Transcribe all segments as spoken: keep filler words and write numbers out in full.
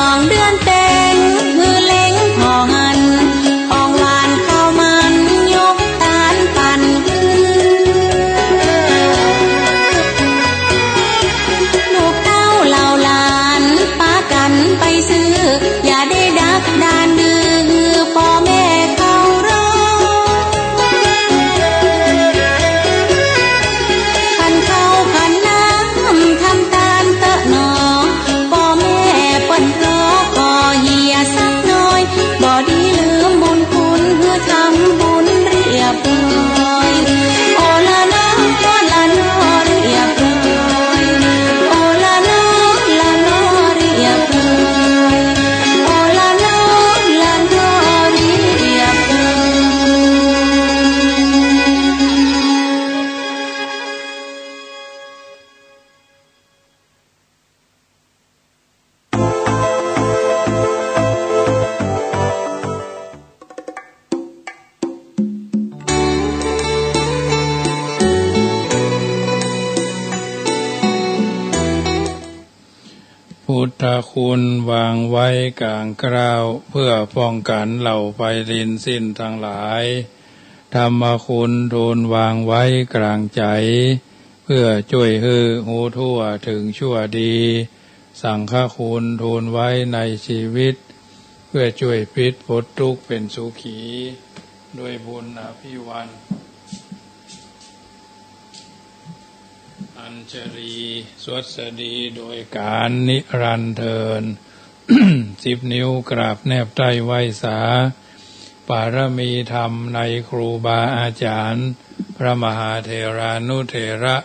สองเดือนเต็งหื้อเล็งผ่อหัน ของหวานข้าวมันยกตานปั่น ลูกเต้าเหล่าหลานปากั๋นไปซื้อ อย่าได้ดักดานดื้อ หื้อป้อแม่เคารพ ขันข้าวขันน้ำทำตานเต๊อะหนอ ป้อแม่เปิ้นรอ ขอเหียสักหน้อย บ่ดีลืมบุญคุณ หื้อทำบุญเรียบร้อย โอละนอ โอละนอ เรียบร้อย โอละนอ ละนอ เรียบร้อย โอละนอ ละนอ เรียบร้อย พุทธคุณวางไว้ก๋างเกล้า เพื่อป้องกั๋นเหล่าไปดินสิ้นตังหลาย ธรรมคุณทูลวางไว้ก๋างใจ๋ เพื่อจ้วยหื้อฮู้ทั่วเถิงชั่วดี สังฆคุณทูลไว้ในชีวิต เพื่อจ้วยปิดปลดตุ๊กข์เป๋นสุขี ด้วยบุญอภิวาท อัญชลีสวัสดีโดยก๋านนิรันดร์เทอญ สิบนิ้วกราบแนบใต้ไหว้สา ปารมีธรรมในครูบาอาจ๋ารย์ พระมหาเถรานุเถระ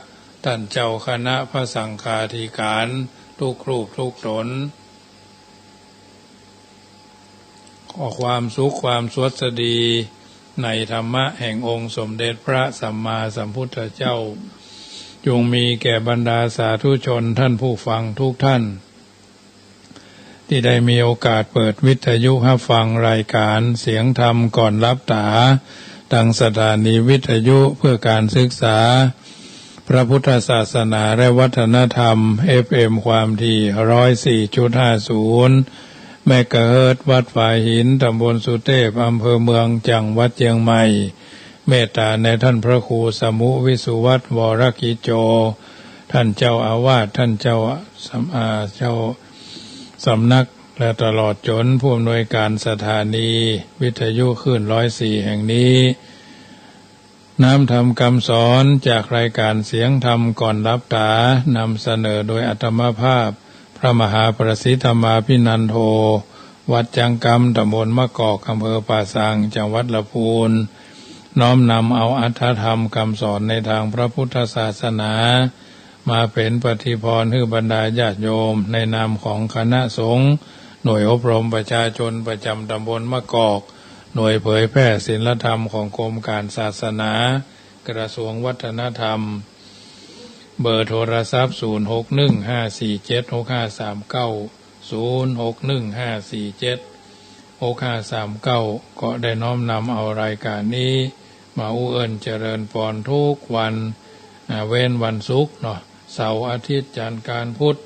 ต้านเจ้าคณะพระสังฆาธิก๋าน ทุกรูปทุกต๋น ขอความสุขความสวัสดีในธรรมะแห่งองค์สมเด็จพระสัมมาสัมพุทธเจ้า จงมีแก่บรรดาสาธุชนท่านผู้ฟังทุกท่าน ตี้ได้มีโอกาสเปิดวิทยุฮับฟังรายก๋านเสียงธรรมก่อนหลับต๋า ตางสถานีวิทยุเพื่อก๋านศึกษา พระพุทธศาสนาและวัฒนธรรม เอฟเอ็ม ความถี่ ร้อยสี่จุดห้าศูนย์ เมกะเฮิรตซ์ วัดฝายหิน ต๋ำบลสุเตพ อำเภอเมือง จังหวัดเจียงใหม่ เมตต๋าในต้านพระครูสมุห์ วิสุวัฒน์ วรกิจโจ ต้านเจ้าอาวาส ต้านเจ้าสำ- อ่า เจ้าสำนัก และตลอดจ๋นผู้อำนวยก๋านสถานีวิทยุคลื่น ร้อยสี่ แห่งนี้ น้อมธรรมกำสอนจากรายก๋านเสียงธรรมก่อนหลับต๋า นำเสนอโดยอาตมาภาพ พระมหาประสิทธิ์ธรรมาภินันโท วัดจังกำ ต๋ำบลมะกอก อำเภอป่าซาง จังหวัดลำพูน น้อมนำเอาอรรถธรรมกำสอนในตางพระพุทธศาสนา มาเป๋นปฏิภรณ์หื้อบรรดาญาติโยม ในนามของคณะสงฆ์ หน่วยอบรมประชาชนประจ๋ำต๋ำบลมะกอก หน่วยเผยแพร่ศีลธรรมของกรมก๋านศาสนา กระทรวงวัฒนธรรม เบอร์โทรศัพท์ ศูนย์หกหนึ่งห้าสี่เจ็ดหกห้าสามเก้า ศูนย์หกหนึ่งห้าสี่เจ็ดหกห้าสามเก้า ก็ได้น้อมนำเอารายก๋านนี้มาอู้เอิ้นเจริญปอนทุกวัน อ่า เว้นวันศุกร์เนาะ เสาร์อาทิตย์จันทร์อังคารพุธ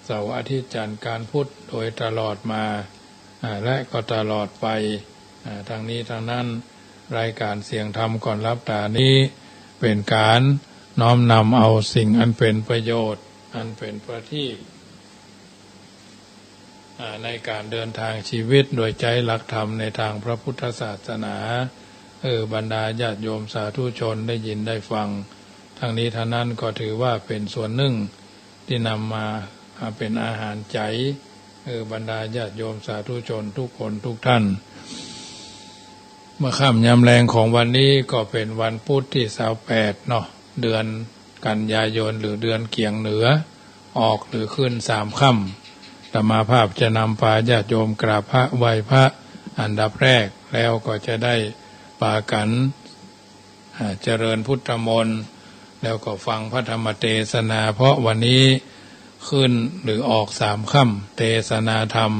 เสาร์อาทิตย์จันทร์อังคารพุธโดยตลอดมา อ่า และก็ตลอดไป อ่า ทั้งนี้ทั้งนั้น รายก๋านเสียงธรรมก่อนหลับต๋านี้ เป๋นก๋านน้อมนำเอาสิ่งอันเป๋นประโยชน์ อันเป๋นประทีป อ่า ในก๋านเดินตางชีวิตโดยใจ๊หลักธรรมในตางพระพุทธศาสนา หื้อบรรดาญาติโยมสาธุชนได้ยินได้ฟัง ทั้งนี้ทั้งนั้นก็ถือว่าเป๋นส่วนนึ่งตี้นำมา อ่า เป๋นอาหารใจ๋ หื้อบรรดาญาติโยมสาธุชนทุกคนทุกท่าน เมื่อค่ำยามแลงของวันนี้ก็เป๋นวันพุธตี้ซาวแปดเนาะ เดือนกันยายน หรือเดือนเกี๋ยงเหนือ ออกหรือขึ้นสามค่ำ อาตมาภาพจะนำปาญาติโยมกราบพระไหว้พระอันดับแรก แล้วก็จะได้ปากั๋น อ่า เจริญพุทธมนต์ แล้วก็ฟังพระธรรมเตสนา เพราะวันนี้ขึ้นหรือออกสามค่ำ เตสนาธรรม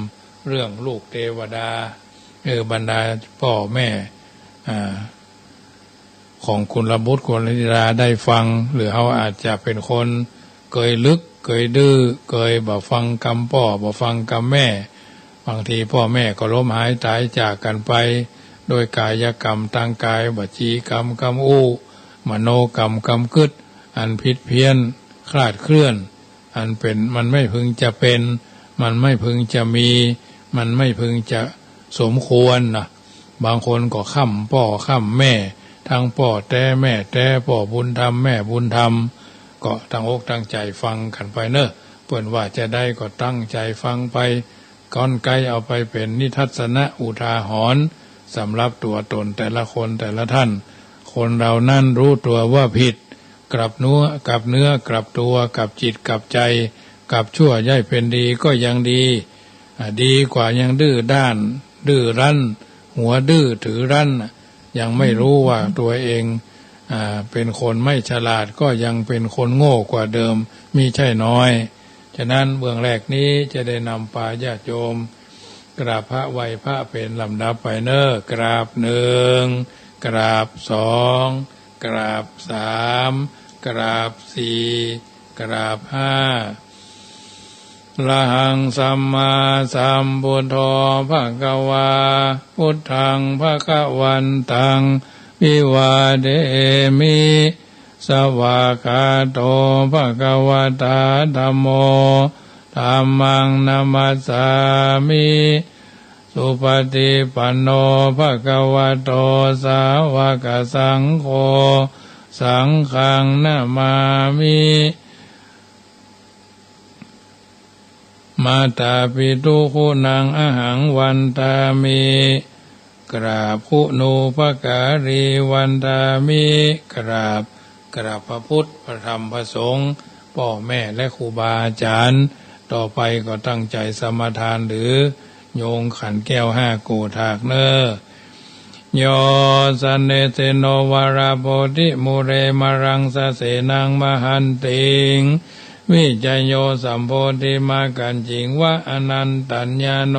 เรื่องลูกเตวดา เออ บรรดาป้อแม่ อ่า ของกุลบุตรกุลธิดาได้ฟัง หรือเฮาอาจจะเป๋นคนเกยลึก เกยดื้อ เกยบ่ฟังกำป้อ บ่ฟังกำแม่ บางทีป้อแม่ก็ล้มหายต๋ายจากกั๋นไป โดยก๋ายกรรมตางก๋าย วจีกรรมกำอู้ มโนกรรมกำกึ๊ด อันผิดเพี้ยน คลาดเคลื่อน อันเป๋น มันไม่พึงจะเป๋น มันไม่พึงจะมี มันไม่พึงจะสมควรนะ บางคนก็ค่ำป้อค่ำแม่ ตึงป้อแต๊แม่แต๊ ป้อบุญธรรมแม่บุญธรรม ก็ตั้งอกตั้งใจ๋ฟังกั๋นไปเน่อ เปิ้นว่าจาใดก็ตั้งใจ๋ฟังไป ก้อนไกลเอาไปเป๋นนิทัศนะอุทาหรณ์ สำหรับตั๋วต๋นแต่ละคนแต่ละท่าน คนเฮานั้นฮู้ตั๋วว่าผิด กลับเนื้อ กลับเนื้อกลับตั๋ว กลับจิตกลับใจ๋ กลับชั่วย้ายเป๋นดีก็ยังดี อ่า ดีกว่ายังดื้อด้าน ดื้อรั้น หัวดื้อถือรั้น ยังไม่ฮู้ว่าตั๋วเอง อ่า เป๋นคนไม่ฉลาด ก็ยังเป๋นคนโง่กว่าเดิม มิใจ้น้อย ฉะนั้นเบื้องแรกนี้จะได้นำปาญาติโยม กราบพระไหว้พระเป๋นลำดับไปเน่อ กราบหนึ่ง กราบสอง กราบสาม กราบสี่ กราบห้า อะระหังสัมมาสัมพุทโธ ภะคะวา พุทธัง ภะคะวันตัง อภิวาเทมิ สวากขาโต ภะคะวะตา ธัมโม ธัมมัง นะมัสสามิ สุปะฏิปันโน ภะคะวะโต สาวะกะสังโฆ สังฆัง นะมามิ มาตาปิตุคุณัง อะหัง วันตามิ กราบ คุณูปการี วันตามิ กราบ กราบพระพุทธ พระธรรม พระสงฆ์ ป้อแม่และครูบาอาจ๋ารย์ ต่อไปก็ตั้งใจ๋สมาทานหรือโยงขันแก้วห้าโกฏฐากเน่อ โย สะเนสสิโน วะระโพธิมูเล มะรังสะเสนัง มะหันติง วิชโย สัมโพธิมักขัญญิง วะ อะนันตัญญาโณ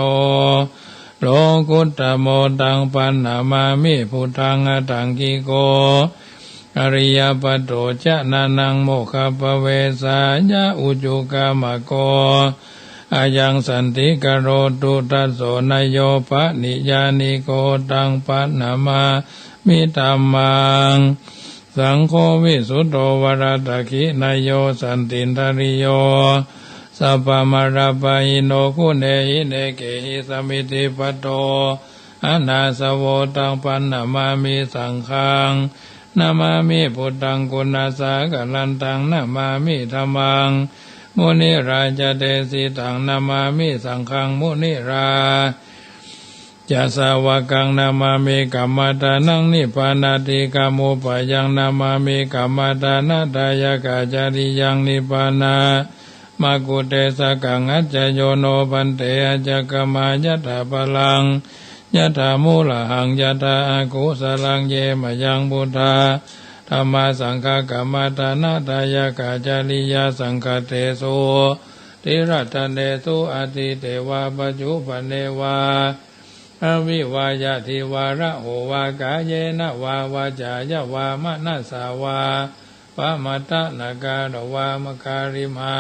โลกุตโต ตัง ปัณณมามิ พุทธัง อะฏฐังกิโก อะริยะปัตโต จะ นะนัง โมคคัพพะเวสายะ อุจุกามโก อะยัง สันติกะโรตุ ทัสโส นะโย ปะนิยานิโก ตัง ปัณณมามิ ธัมมัง สังโฆ วิสุตโต วะระตะขินะโย สันตินทะริโย สัพพะมะลปะหิโน กุเณหิเนเกหิ สะมิทธิปัตโต อะนาสโว ตัง ปัณณมามิ สังฆัง นะมามิ พุทธัง กุณาสะกะลันตัง นะมามิ ธัมมัง มุนิราชะเตสิตัง นะมามิ สังฆัง มุนิราชะสาวะกัง นะมามิ กัมมะทานัง นิพพานาธิกามุปปายัง นะมามิ กัมมะทานะทายะกะจริยัง นิพพานะ มะกุเตสะกัง อัจจโยโน ภันเต อัจจคมายะถา พลัง ยะถา มูลหัง ยะถา อะกุสะลัง เย มะยัง พุทธา ธัมมา สังฆา กัมมะทานะทายะกะจริยา สังฆะเตสุ ติรัตเตสุ อะตีเตวะ ปัจจุปันเนวะ อะวิวา ยะทิวา ระโหวะ กาเยนะวะ วาจายะวะ มะนะสสะวะ ปะมาทะนะกาโรวะ มะกาลิมา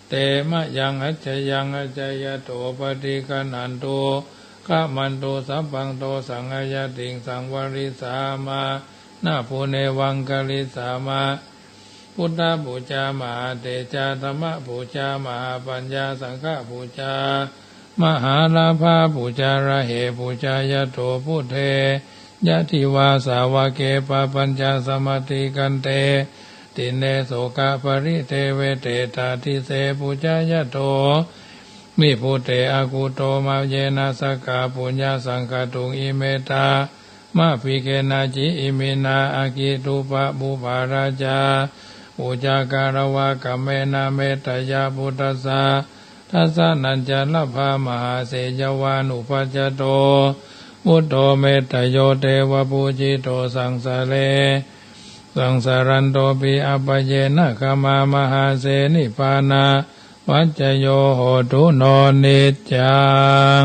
เต มะยัง อัจจยัง อัจจยะโต ปะทิกขันตุ ขะมันตุ สัพพันโต สัง อะยะติง สัง วะริสสามะ นะ ปุเณวัง กะริสสามะ พุทธปูจา มหาเตจา ธัมมปูจา มหาปัญญา สังฆปูจา มหาลาภาปูจา ระเหปูจายะโต พุทเท ยะทิวา สาวะเก ปะปัญจา สะมะติกันเต ติเณ โสกะปะริเทเว เต ตาทิเส ปูจายะโต วิปุตเต อะกุโต มะ เยนะ สะกะ ปุญญา สังฆะตุง อิเมตะ มะ ภิกเขนะ จิ อิมินา อะกิตุปะปุปปาราจา ปูจากะระวะ กัมเมนะ เมตะยะ พุทธัสสะ ทัสสะนัญจะละภะ มหาเสยะวานุปัจจะโต บุตโธ เมตตะโย เตวะปูจิโต สังสาเร สังสารันโตปิ อะปะเยนะ ขะมะ มหาเส นิพพานะ ปัจจะโย โหตุ โน นิจจัง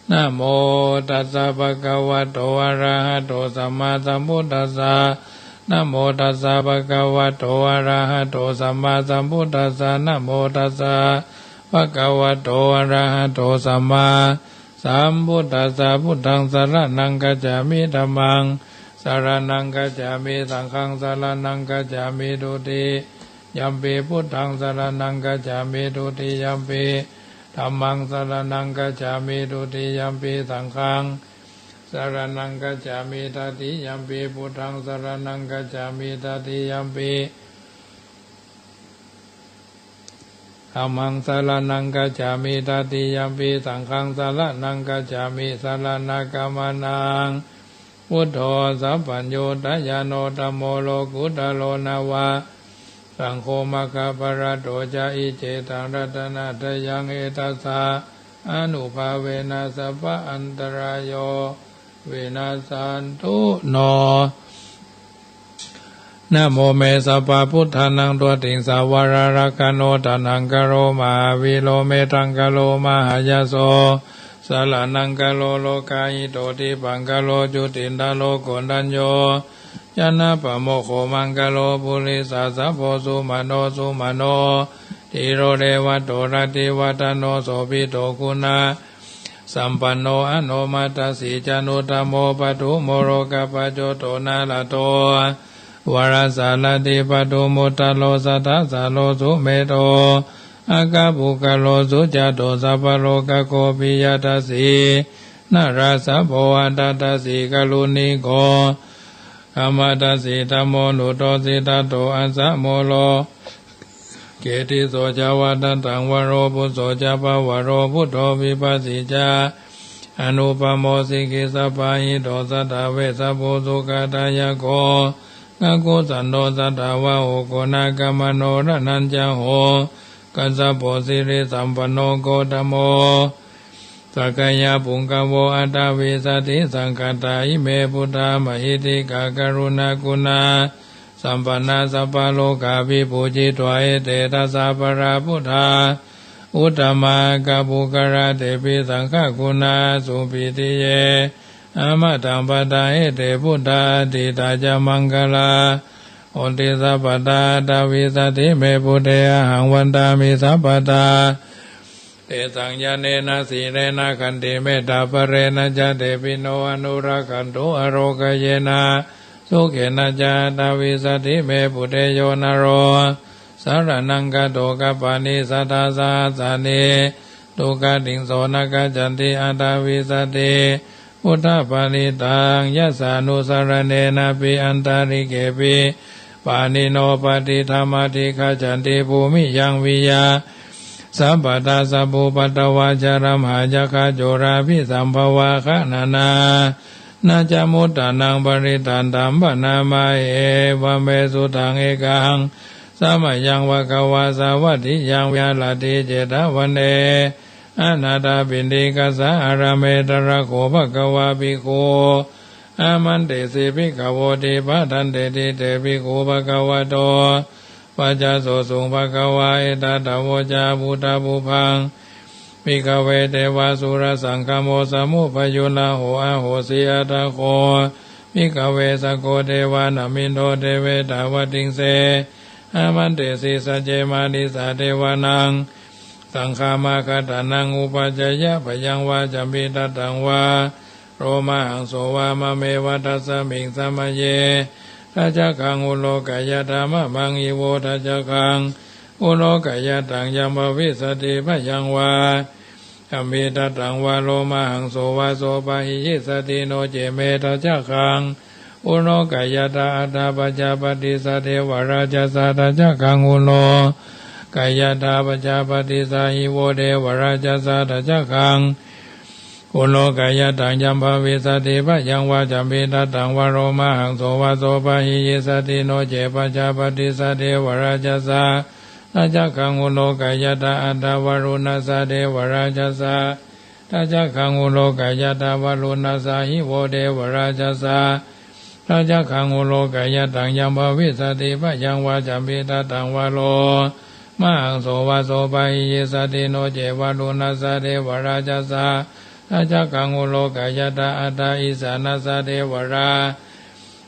นะโมตัสสะ ภะคะวะโต อะระหะโต สัมมาสัมพุทธัสสะ นะโมตัสสะ ภะคะวะโต อะระหะโต สัมมาสัมพุทธัสสะ นะโมตัสสะ ภะคะวะโต อะระหะโต สัมมาสัมพุทธัสสะ พุทธัง สะระณัง คัจฉามิ ธัมมัง สะระณัง คัจฉามิ สังฆัง สะระณัง คัจฉามิ ทุติยัมปิ พุทธัง สะระณัง คัจฉามิ ทุติยัมปิ ธัมมัง สะระณัง คัจฉามิ ทุติยัมปิ สังฆัง สะระณัง คัจฉามิ ตติยัมปิ พุทธัง สะระณัง คัจฉามิ ตติยัมปิ ธัมมัง สะระณัง คัจฉามิ ตติยัมปิ สังฆัง สะระณัง คัจฉามิ สะระณะกะมะนะหัง พุทโธ สัพพัญญูตะญาโณ ธัมโม โลกุตโต นะวะ สังโฆ มะคะพะละโต จะ อิ เจ ตัง รัตนะตะยัง เอตัสสะ อานุภาเวนะ สัพพะอันตะราโย วินัสสันตุ โน นะโม เม สัพพะพุทธานัง ตัตติงสาวะระรักขาโณ ตะหังคะโร มหาวีโร เมธังคะโร มหายาโส สะระณังคะโร โลกาหิโต ทิปพังคะโร จุตินทะโร โกณฑัญโญ จะนะปะโมกโข มังคะโร ปุริสะสะโพ สุมะโน สุมะโน ธีโร เตวะโต รัตติวัฒโน โสภิโต คุณะ สัมปันโน อโนมะตะสี จานุตตะโม ปะทุมโม โรกะปะโจโต นาระโต วะระสะรัตติ ปะทุมมุตตะโร สะทะสะโร สุเมโธ อะคะปุคคะโล สุจาโต สัพพะโรคะโค ปิยะตะสี นาระสะโพ อัตตะสี กะรุณิโก อะมะตะสี ธัมโม นุตโต สิทธัตโต อะสะโมโล เกติโส จะ วัดฒะตัง วะโร ปุโส จะ ปะวะโร พุทโธ วิปัสสิ จะ อนุปะโม สิกขิสะปะหิโต สัตถะเวสสะภู สุขะทายะโก กะคุสันโต สัตถะวาโห โกณาคะมะโน รณัญจะโห กัสสะโป สิริสัมปันโน โคตะโม สักกะยะปุงกะโว อัตถะวิสะติ สังฆัตถะ อิเม พุทธา มะหิทธิกา กะรุณากุณา สัมปันนา สัพพะโลกาภิปูจิตวา เอเต ทัสสะ ปะระ พุทธา อุตตมะ อะคะปุคคะละ เตปิ สังฆะกุณา สุปะกิยะ อะมะตัง ปะทา เอเต พุทธา อะทิตถะ จะ มังคะลา โหติ สัพพะทา อัตถะวิสะติ เม พุทเท อะหัง วันทามิ สัพพะทา เตสัง ญาเณนะ สีเลนะ ขันติ เมตตา บะเลนะ จะ เตปิโน อนุรักขันตุ อะโรคะเยนะ สุเขนะ จะ อัตถะวิสะติ เม พุทเท โยนะโร สะระณัง คาโต คัปปานิ สัตถะ สะหัสสานิ ทุกขาติงโส นะ คัจฉันติ อัตถะวิสะติ พุทธปะริตตัง ยัสสานุสะระเณนะปิ อันตะริกเขปิ ปะอะนิโน ปะติฏฐัมมาติ คัจฉันติ ภูมิยัง วิยา สัพพะทา สัพพุปะทะวา ชะรามหายักขา โจราภิสัมภะวา คะนานา นะ จะ มุตตะนัง ปะริตตันตัม ปะนะมา เอวะเม สุตัง เอกัง สะมะยัง ภะคะวา สาวัตถิยัง วิหะระติ เจตะวะเน อะนาถะปิณฑิกะสะ อารามเม ตะระโข ภะคะวา ภิกขุ อามันเตสิ ภิกขะโวติ ภะทันเตติ เต ภิกขุ ภะคะวะโต ปัสสะโสสุง ภะคะวา เอตะทะโวจะ พุทธัพพุพพัง ภิกขะเว เตวะสุรสะขัมโม สะมุปปะยุตทะโห อะโหสิ อัตถะโข ภิกขะเว สะโก เตวะ นะมินโท เตเว ตาวัตติงเส อามันเตสิ สัจเจ มาริสา เตวะนัง สังฆามาคัตถานัง อุปัชฌายะ พยัง วาจัมปิ ทัตถัง วา โรมหังโส วา มะเมวะ ทัสสะมิง สะมะเย ทัจจะคัง อุโลกะยะถา มะมัง อีโว ทัจจะคัง อุโลกะยะถัง ยัมภะวิสสะติ พยัง วาจัมปิ ทัตถัง วา โรมหังโส วา โสปะหิยิสสะติ โน เจ เม ทัจจะคัง อุโลกะยะถา อัตถะ ปะจาปะติสสะ เทวะราชะสัสสะ ทัจจะคัง อุโลกะยะถา ปะจาปะติสสะหิ โว เทวะราชะสัสสะ ทัจจะคัง อุโลกะยะถัง ยัมภะวิสสะติ พยัง วาจัมปิ ทัตถัง วา โรมหังโส วา โสปะหิยิสสะติ โน เจ ปะจาปะติสสะ เทวะราชะสัสสะ ทัจจะคัง อุโลกะยะถา อัตถะ วะรุณะสัสสะ เทวะราชะสัสสะ ทัจจะคัง อุโลกะยะถา วะรุณะสัสสะหิ โว เทวะราชะสัสสะ ทัจจะคัง อุโลกะยะถัง ยัมภะวิสสะติ พยัง วาจัมปิ ทัตถัง วา โรมหังโส วา โสปะหิยิสสะติ โน เจ วะรุณะสัสสะ เทวะราชะสัสสะ ทัจจะคัง อุโลกะยะถา อัตถะ อีสานะสัสสะ เทวะรา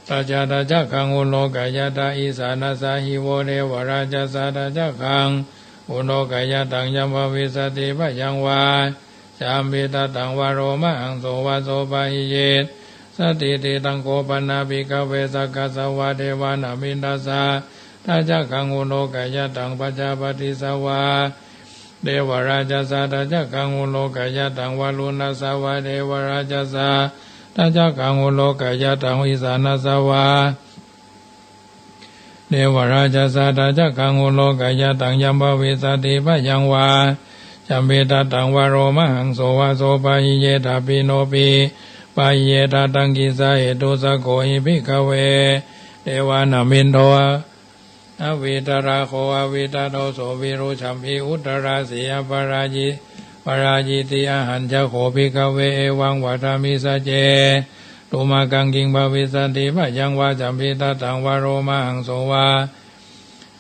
ชะ Tassa dhajagghaṃ ulokayattha isānassa hi vo devarājassa dhajagghaṃ ulokayattaṃ yam bhavissati bhayaṃ vā cāpi tattaṃ vā lomahaṃso vā so pahīyissati. Taṃ kho pana bhikkhave sakkassavā devānaṃ indassa dhajagghaṃ ulokayattaṃ pajāpatissavā devarājassa dhajagghaṃ ulokayattaṃ varuṇassa vā devarājassa dhajagghaṃ ulokayattaṃ isānassa vā devarājassa dhajagghaṃ ulokayattaṃ yam bhavissati bhayaṃ vā cāpi tattaṃ vā lomahaṃso vā so pahīyissati. Nopi pahīyissati. Taṃ kissa hetu? Sakko hi bhikkhave devānaṃ indo avītarāgo avītadoso virūḷhambhī uttarāsī aparājī aparājīti. Ahañca kho bhikkhave evaṃ vadāmi: sacce. Tumhākaṃ kiṃ bhavissati bhayaṃ vā cāpi tattaṃ vā lomahaṃso vā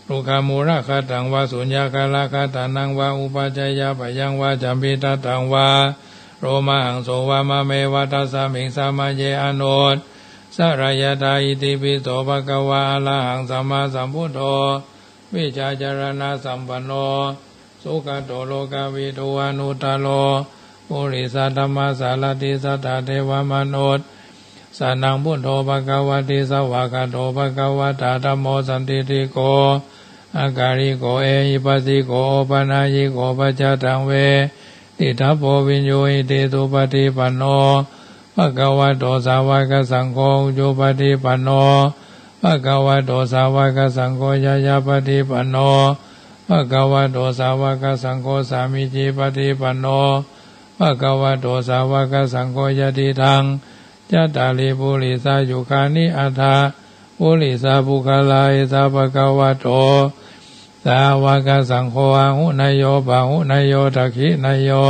rukkhamūlagathaṃ vā suññagāragatanaṃ vā upajjhāyabhayaṃ vā cāpi tattaṃ vā lomahaṃso vā mameva tasmiṃ samaye anussarayyatha. Itipi so bhagavā arahaṃ sammāsambuddho vijjācaraṇasampanno sugato lokavidū anuttaro purisadammasārathi satthā devamanussānaṃ buddho bhagavāti. Svākkhāto bhagavatā dhammo sandiṭṭhiko akāliko ehipassiko opanayiko paccattaṃ veditabbo viññūhīti. Supaṭipanno bhagavato sāvakasaṅgho, ujupaṭipanno bhagavato sāvakasaṅgho, ñāyapaṭipanno bhagavato sāvakasaṅgho, sāmīcipaṭipanno bhagavato sāvakasaṅgho, yadidaṃ cattāri purisayugāni aṭṭha purisapuggalā, esa bhagavato sāvakasaṅgho āhuneyyo pāhuneyyo dakkhiṇeyyo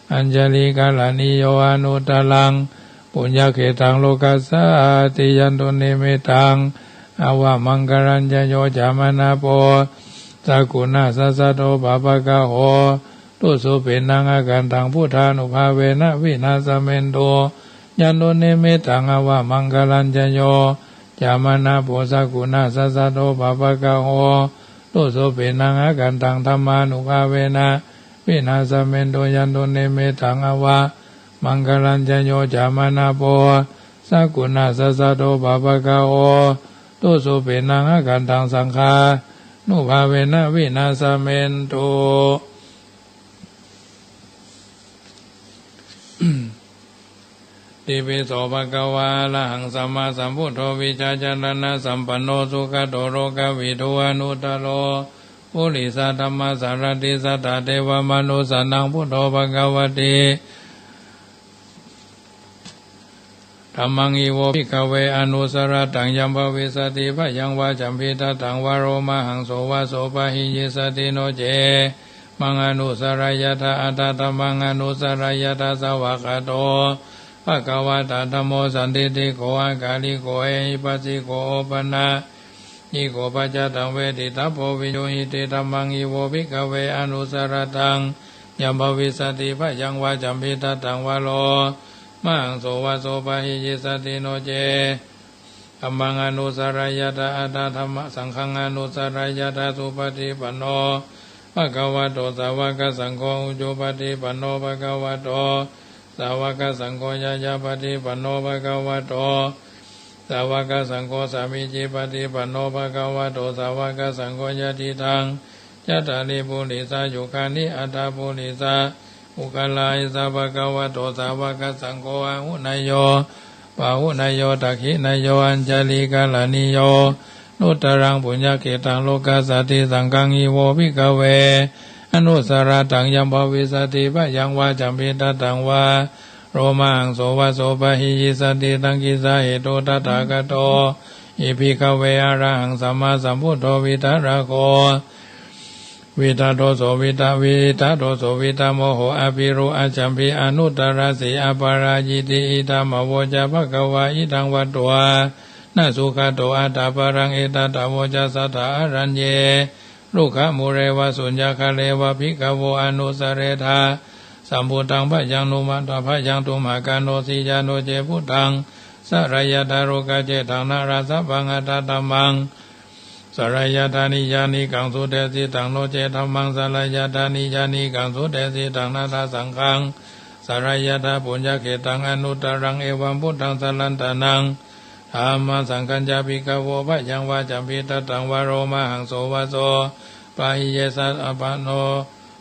añjalikaraṇīyo anuttaraṃ puññakkhettaṃ lokassāti. Yandunnimittaṃ avamaṅgalañca yo cāmanāpo sakuṇassa saddo pāpaggaho dussupinaṃ akantaṃ buddhānubhāvena vināsamentu. Yandunnimittaṃ avamaṅgalañca yo cāmanāpo sakuṇassa saddo pāpaggaho dussupinaṃ akantaṃ dhammānubhāvena vināsamentu. Yandunnimittaṃ avamaṅgalañca yo cāmanāpo sakuṇassa saddo pāpaggaho dussupinaṃ akantaṃ saṅghānubhāvena vināsamentu. Itipi so bhagavā arahaṃ sammāsambuddho vijjācaraṇasampanno sugato lokavidū anuttaro purisadammasārathi satthā devamanussānaṃ buddho bhagavāti. Dhammaṃ hi vo bhikkhave anussarattaṃ yam bhavissati bhayaṃ vā cāpi tattaṃ vā lomahaṃso vā so pahīyissati. No ce maṃ anussarayyātha atthadhammaṃ anussarayyātha. Svākkhāto bhagavatā dhammo sandiṭṭhiko akāliko ehipassiko opanayiko paccattaṃ veditabbo viññūhīti. Dhammaṃ hi vo bhikkhave anussarattaṃ yam bhavissati bhayaṃ vā cāpi tattaṃ vā lomahaṃso vā so pahīyissati. No ce dhammaṃ anussarayyātha atthadhammaṃ saṅghaṃ anussarayyātha. Supaṭipanno bhagavato sāvakasaṅgho, ujupaṭipanno bhagavato sāvakasaṅgho, ñāyapaṭipanno bhagavato sāvakasaṅgho, sāmīcipaṭipanno bhagavato sāvakasaṅgho, yadidaṃ cattāri purisayugāni aṭṭha purisapuggalā, esa bhagavato sāvakasaṅgho āhuneyyo pāhuneyyo dakkhiṇeyyo añjalikaraṇīyo anuttaraṃ puññakkhettaṃ lokassāti. Saṅghaṃ hi vo bhikkhave anussarattaṃ yam bhavissati bhayaṃ vā cāpi tattaṃ vā lomahaṃso vā so pahīyissati. Taṃ kissa hetu? Tathāgato hi bhikkhave arahaṃ sammāsambuddho vītarāgo vītadoso vīta vītadoso vītamoho apirūḷhambhī anuttarāsī aparājīti. Idamavoca bhagavā. Idaṃ vatvāna sugato aṭṭhaṃ palaṃ. Etadavoca satthā araññe rukkhamūle vā suññagāre vā bhikkhavo anussarettha sambuddhaṃ bhayaṃ numa bhayaṃ tumhākaṃ no siyā. No ce buddhaṃ สะระยะถา โรกะเจ ทัง นะรา สะปัง อัตถะธัมมัง สะระยะถา นิยานิกัง สุเตสิตัง โน เจ ธัมมัง สะระยะถา นิยานิกัง สุเตสิตัง นะถา สังฆัง สะระยะถา ปุญญะเขตัง อนุตตะรัง เอวัง พุทธัง สะรันตะนัง ธัมมัง สังฆัญจะ ภิกขะโว พะยัง วาจัมภิ ทัตตัง วะ โรมะหังโส วะโส ปะหิเยสะ อะปะโน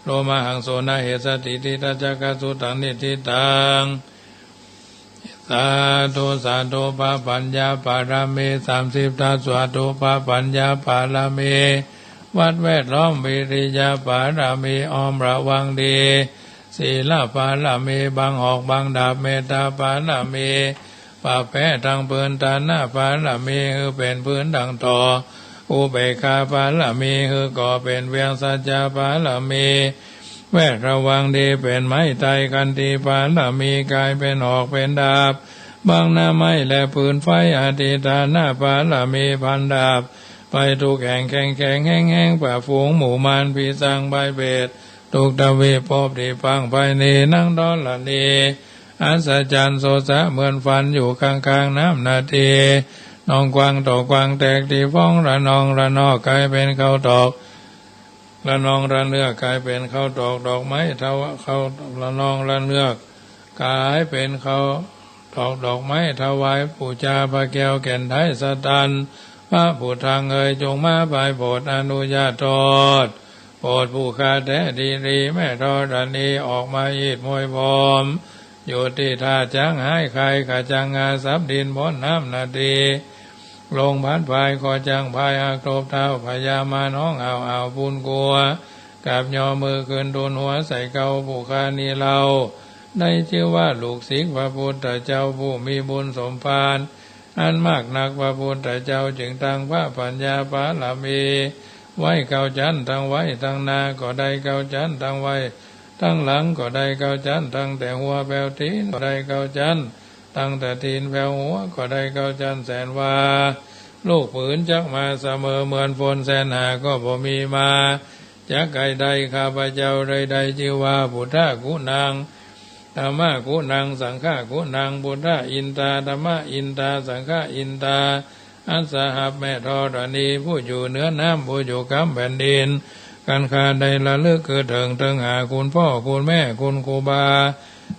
โรมะหังโส นะเหสะ ติฏฐิทัจจะกัสสุตัง นิฏฐิตัง สาธุ สาธุ พระปัญญาปารมี สามสิบทัศน์ สาธุ พระปัญญาปารมี วัดแวดล้อม วิริยะปารมี อ้อมระวังดี ศีลปารมี บังหอกบังดาบ เมตตาปารมี ปะแป๊ตังปืน ตานะปารมี หื้อเป๋นปืนดั่งต่อ อุเบกขาปารมี หื้อก่อเป๋นเวียง สัจจะปารมี แวดระวังดีเป๋นไม้ไทร ขันติปารมี ก๋ายเป๋นหอกเป๋นดาบ บังหน้าไม้และปืนไฟ อธิฏฐานะปารมี พันดาบไปทุกแห่ง แข็งแข็งแฮงแฮง ปราบฝูงหมู่มาร ผีสางพายเปรต ทุกทวีปภพตี้ปางไปนี้ หนังธรณีอัศจรรย์ สดใสเหมือนฝัน อยู่ข้างๆ น้ำนาที หนองกว้างต่อกว้างแตก ตี้ฟ้องระนองระนอก ก๋ายเป๋นข้าวตอก ระนองระเนือก ก๋ายเป๋นข้าวตอกดอกไม้ ถว- ข้าว- ระนองระเนือก ก๋ายเป๋นข้าวตอกดอกไม้ ถวายปู๋จาพระแก้วแก่นไทยสตัน พระพุทธังเอ๋ย จงมาปายโผดอนุญาตโตษ โผดผู้ข้าแต๊ดีหลี แม่ธรณีออกมาอีดมวยพร้อม อยู่ตี้ท่าจ๊างหายคาย ขะจังงาสับดินพ้นน้ำนาที ลงพัดพาย ขอจั้งพายหักตบเท้า พญามารฮ้องอ้าวอ้าวปูนกั๋ว กราบยอมือขึ้นทูลหัวใส่เกล้า ผู้ข้านี้เล่า ได้จื้อว่าลูกศิษย์พระพุทธเจ้า ผู้มีบุญสมภารอันมากนัก พระพุทธเจ้าจึงตั้งพระปัญญาปารมีไว้เก้าจั๊น ตังไว้ตังหน้าก็ได้เก้าจั๊น ตังไว้ตังหลังก็ได้เก้าจั๊น ตังแต่หัวแผวตี๋นก็ได้เก้าจั๊น ตังแต่ตี๋นแผวหัวก็ได้เก้าจั๊น แสนว่า ลูกปืนจักมาเสมอ เหมือนฝนแสนหาก็บ่มีมา จักใค่ได้ ข้าพเจ้าเลยได้จื้อว่า พุทธะกุณัง ธัมมะกุณัง สังฆะกุณัง พุทธะอินตา ธัมมะอินตา สังฆะอินตา อัสสะหับ แม่ธรณี ผู้อยู่เหนือน้ำ ผู้อยู่กำแผ่นดิน กันข้าได้ระลึกคือเถิง เถิงหาคุณพ่อ คุณแม่ คุณครูบา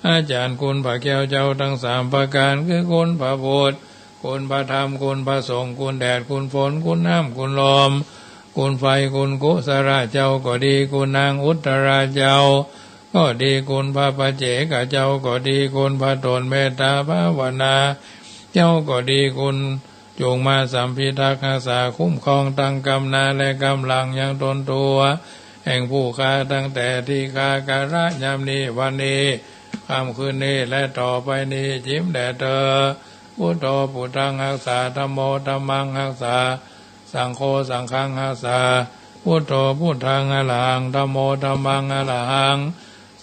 อาจ๋ารย์ คุณพระแก้วเจ้าตังสามประก๋าน คือคุณพระพุทธ คุณพระธรรม คุณพระสงฆ์ คุณแดด คุณฝน คุณน้ำ คุณลม คุณไฟ คุณกุศลาเจ้าก็ดี คุณนางอุตตราเจ้าก็ดี คุณพระปัจเจกเจ้าก็ดี คุณพระต๋นเมตตาภาวนาเจ้าก็ดี คุณจงมาสัมพิทักษ์ฮักษาคุ้มครองตังกำนาและกำลังยังต๋นตั๋วแห่งผู้ข้าตังแต่ตี้ข้าก๋าละยามนี้วันนี้ ค่ำคืนนี้และต่อไปนี้ จิ๋มแด่เตอ พุทโธ พุทธัง ฮักษา ธัมโม ธัมมัง ฮักษา สังโฆ สังฆัง ฮักษา พุทโธ พุทธัง อรหัง ธัมโม ธัมมัง อรหัง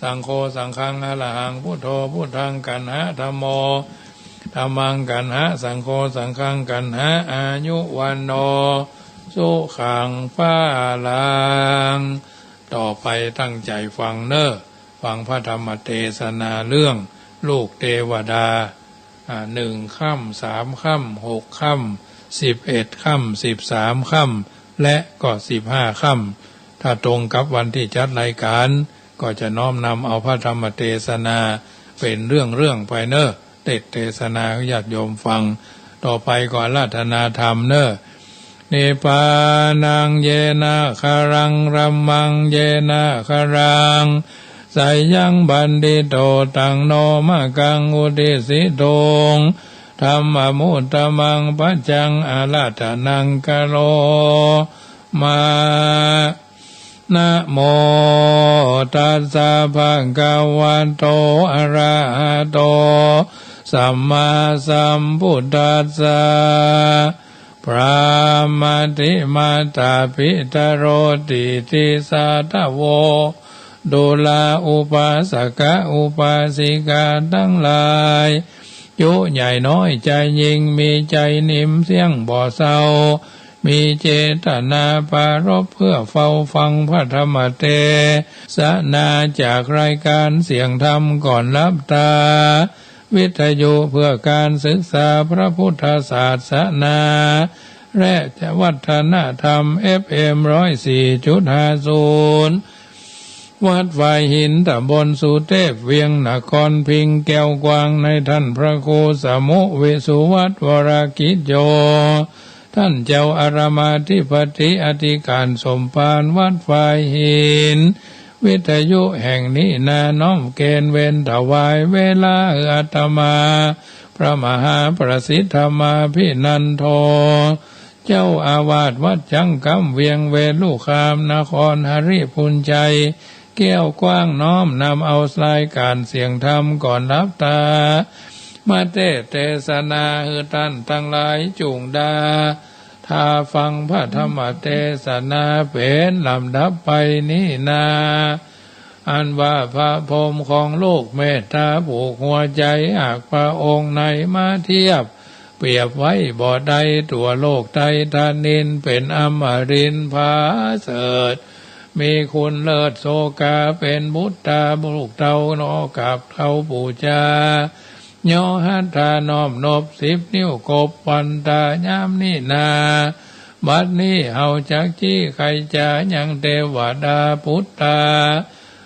สังโฆ สังฆัง อรหัง พุทโธ พุทธัง กัณหะ ธัมโม ธัมมัง กัณหะ สังโฆ สังฆัง กัณหะ อายุ วัณโณ สุขัง พลัง ต่อไปตั้งใจ๋ฟังเน่อ ฟังพระธรรมเตสนาเรื่องลูกเตวดา อ่า หนึ่งค่ำ สามค่ำ หกค่ำ สิบเอ็ดค่ำ สิบสามค่ำ และก็สิบห้าค่ำ ถ้าตรงกับวันตี้จัดรายก๋าน ก็จะน้อมนำเอาพระธรรมเตสนาเป๋นเรื่องๆ ไปเน่อ เตสน์เตสนาหื้อญาติโยมฟัง ต่อไปก็อาราธนาธรรมเน่อ นิพพานัง เยนะ ขะรัง ธัมมัง เยนะ ขะรัง สะยัง ปัณฑิโต ตัง โน มะกัง อุตติสสิตุง ธัมมะมุตตะมัง ปัจจัง อาราธนัง กะโรมะ นะโม ตัสสะ ภะคะวะโต อะระหะโต สัมมาสัมพุทธัสสะ พระมะติมาตาปิตะโร ติติสาทะโว ดูราอุปาสกะอุปาสิกาตังหลาย ยุใหญ่น้อยใจ๋ยิ่ง มีใจ๋นิ่มเสี้ยงบ่เศร้า มีเจตนาปรารภเพื่อเฝ้าฟังพระธรรมเตสนาจากรายก๋านเสียงธรรมก่อนหลับต๋า วิทยุเพื่อการศึกษาพระพุทธศาสนาและวัฒนธรรม เอฟเอ็ม ร้อยสี่จุดห้าศูนย์ วัดฝายหิน ตำบลสุเทพ เวียงนครพิงค์ แก้วกว้าง ในท่านพระครูสมุห์ วิสุวัฒน์ วรกิจโย ท่านเจ้าอารามอธิปติอธิการสมภารวัดฝายหิน วิทยุแห่งนี้นาน้อมเกณฑ์เวรถวายเวลาอาตมา พระมหาประสิทธมาภินันโท เจ้าอาวาสวัดจังกำเวียงเวลุคาม นครหริภุญชัย แก้วกว้าง น้อมนำเอารายการเสียงธรรมก่อนหลับตา มาเตศน์เตสนาหื้อต้านตังหลายจุ่งได้ถ้าฟังพระธรรมเตสนาเป๋นลำดับไปนี้นา อันว่าพระพรหมของโลกเมตต๋าผูกหัวใจ๋หากพระองค์ในมาเทียบ เปรียบไว้บ่ได้ตั๋วโลกไตรนิน เป๋นอมรินทร์ผาเสริฐ มีคุณเลิศโสภา เป๋นบุตรต๋าลูกเต้า นอกราบเต้าปู๋จา ย่อหัตถาน้อมนบ สิบนิ้วกบวันตายามนี้นา บัดนี้เฮาจักจี้ไขจ๋ายังเตวดาปุตต๋า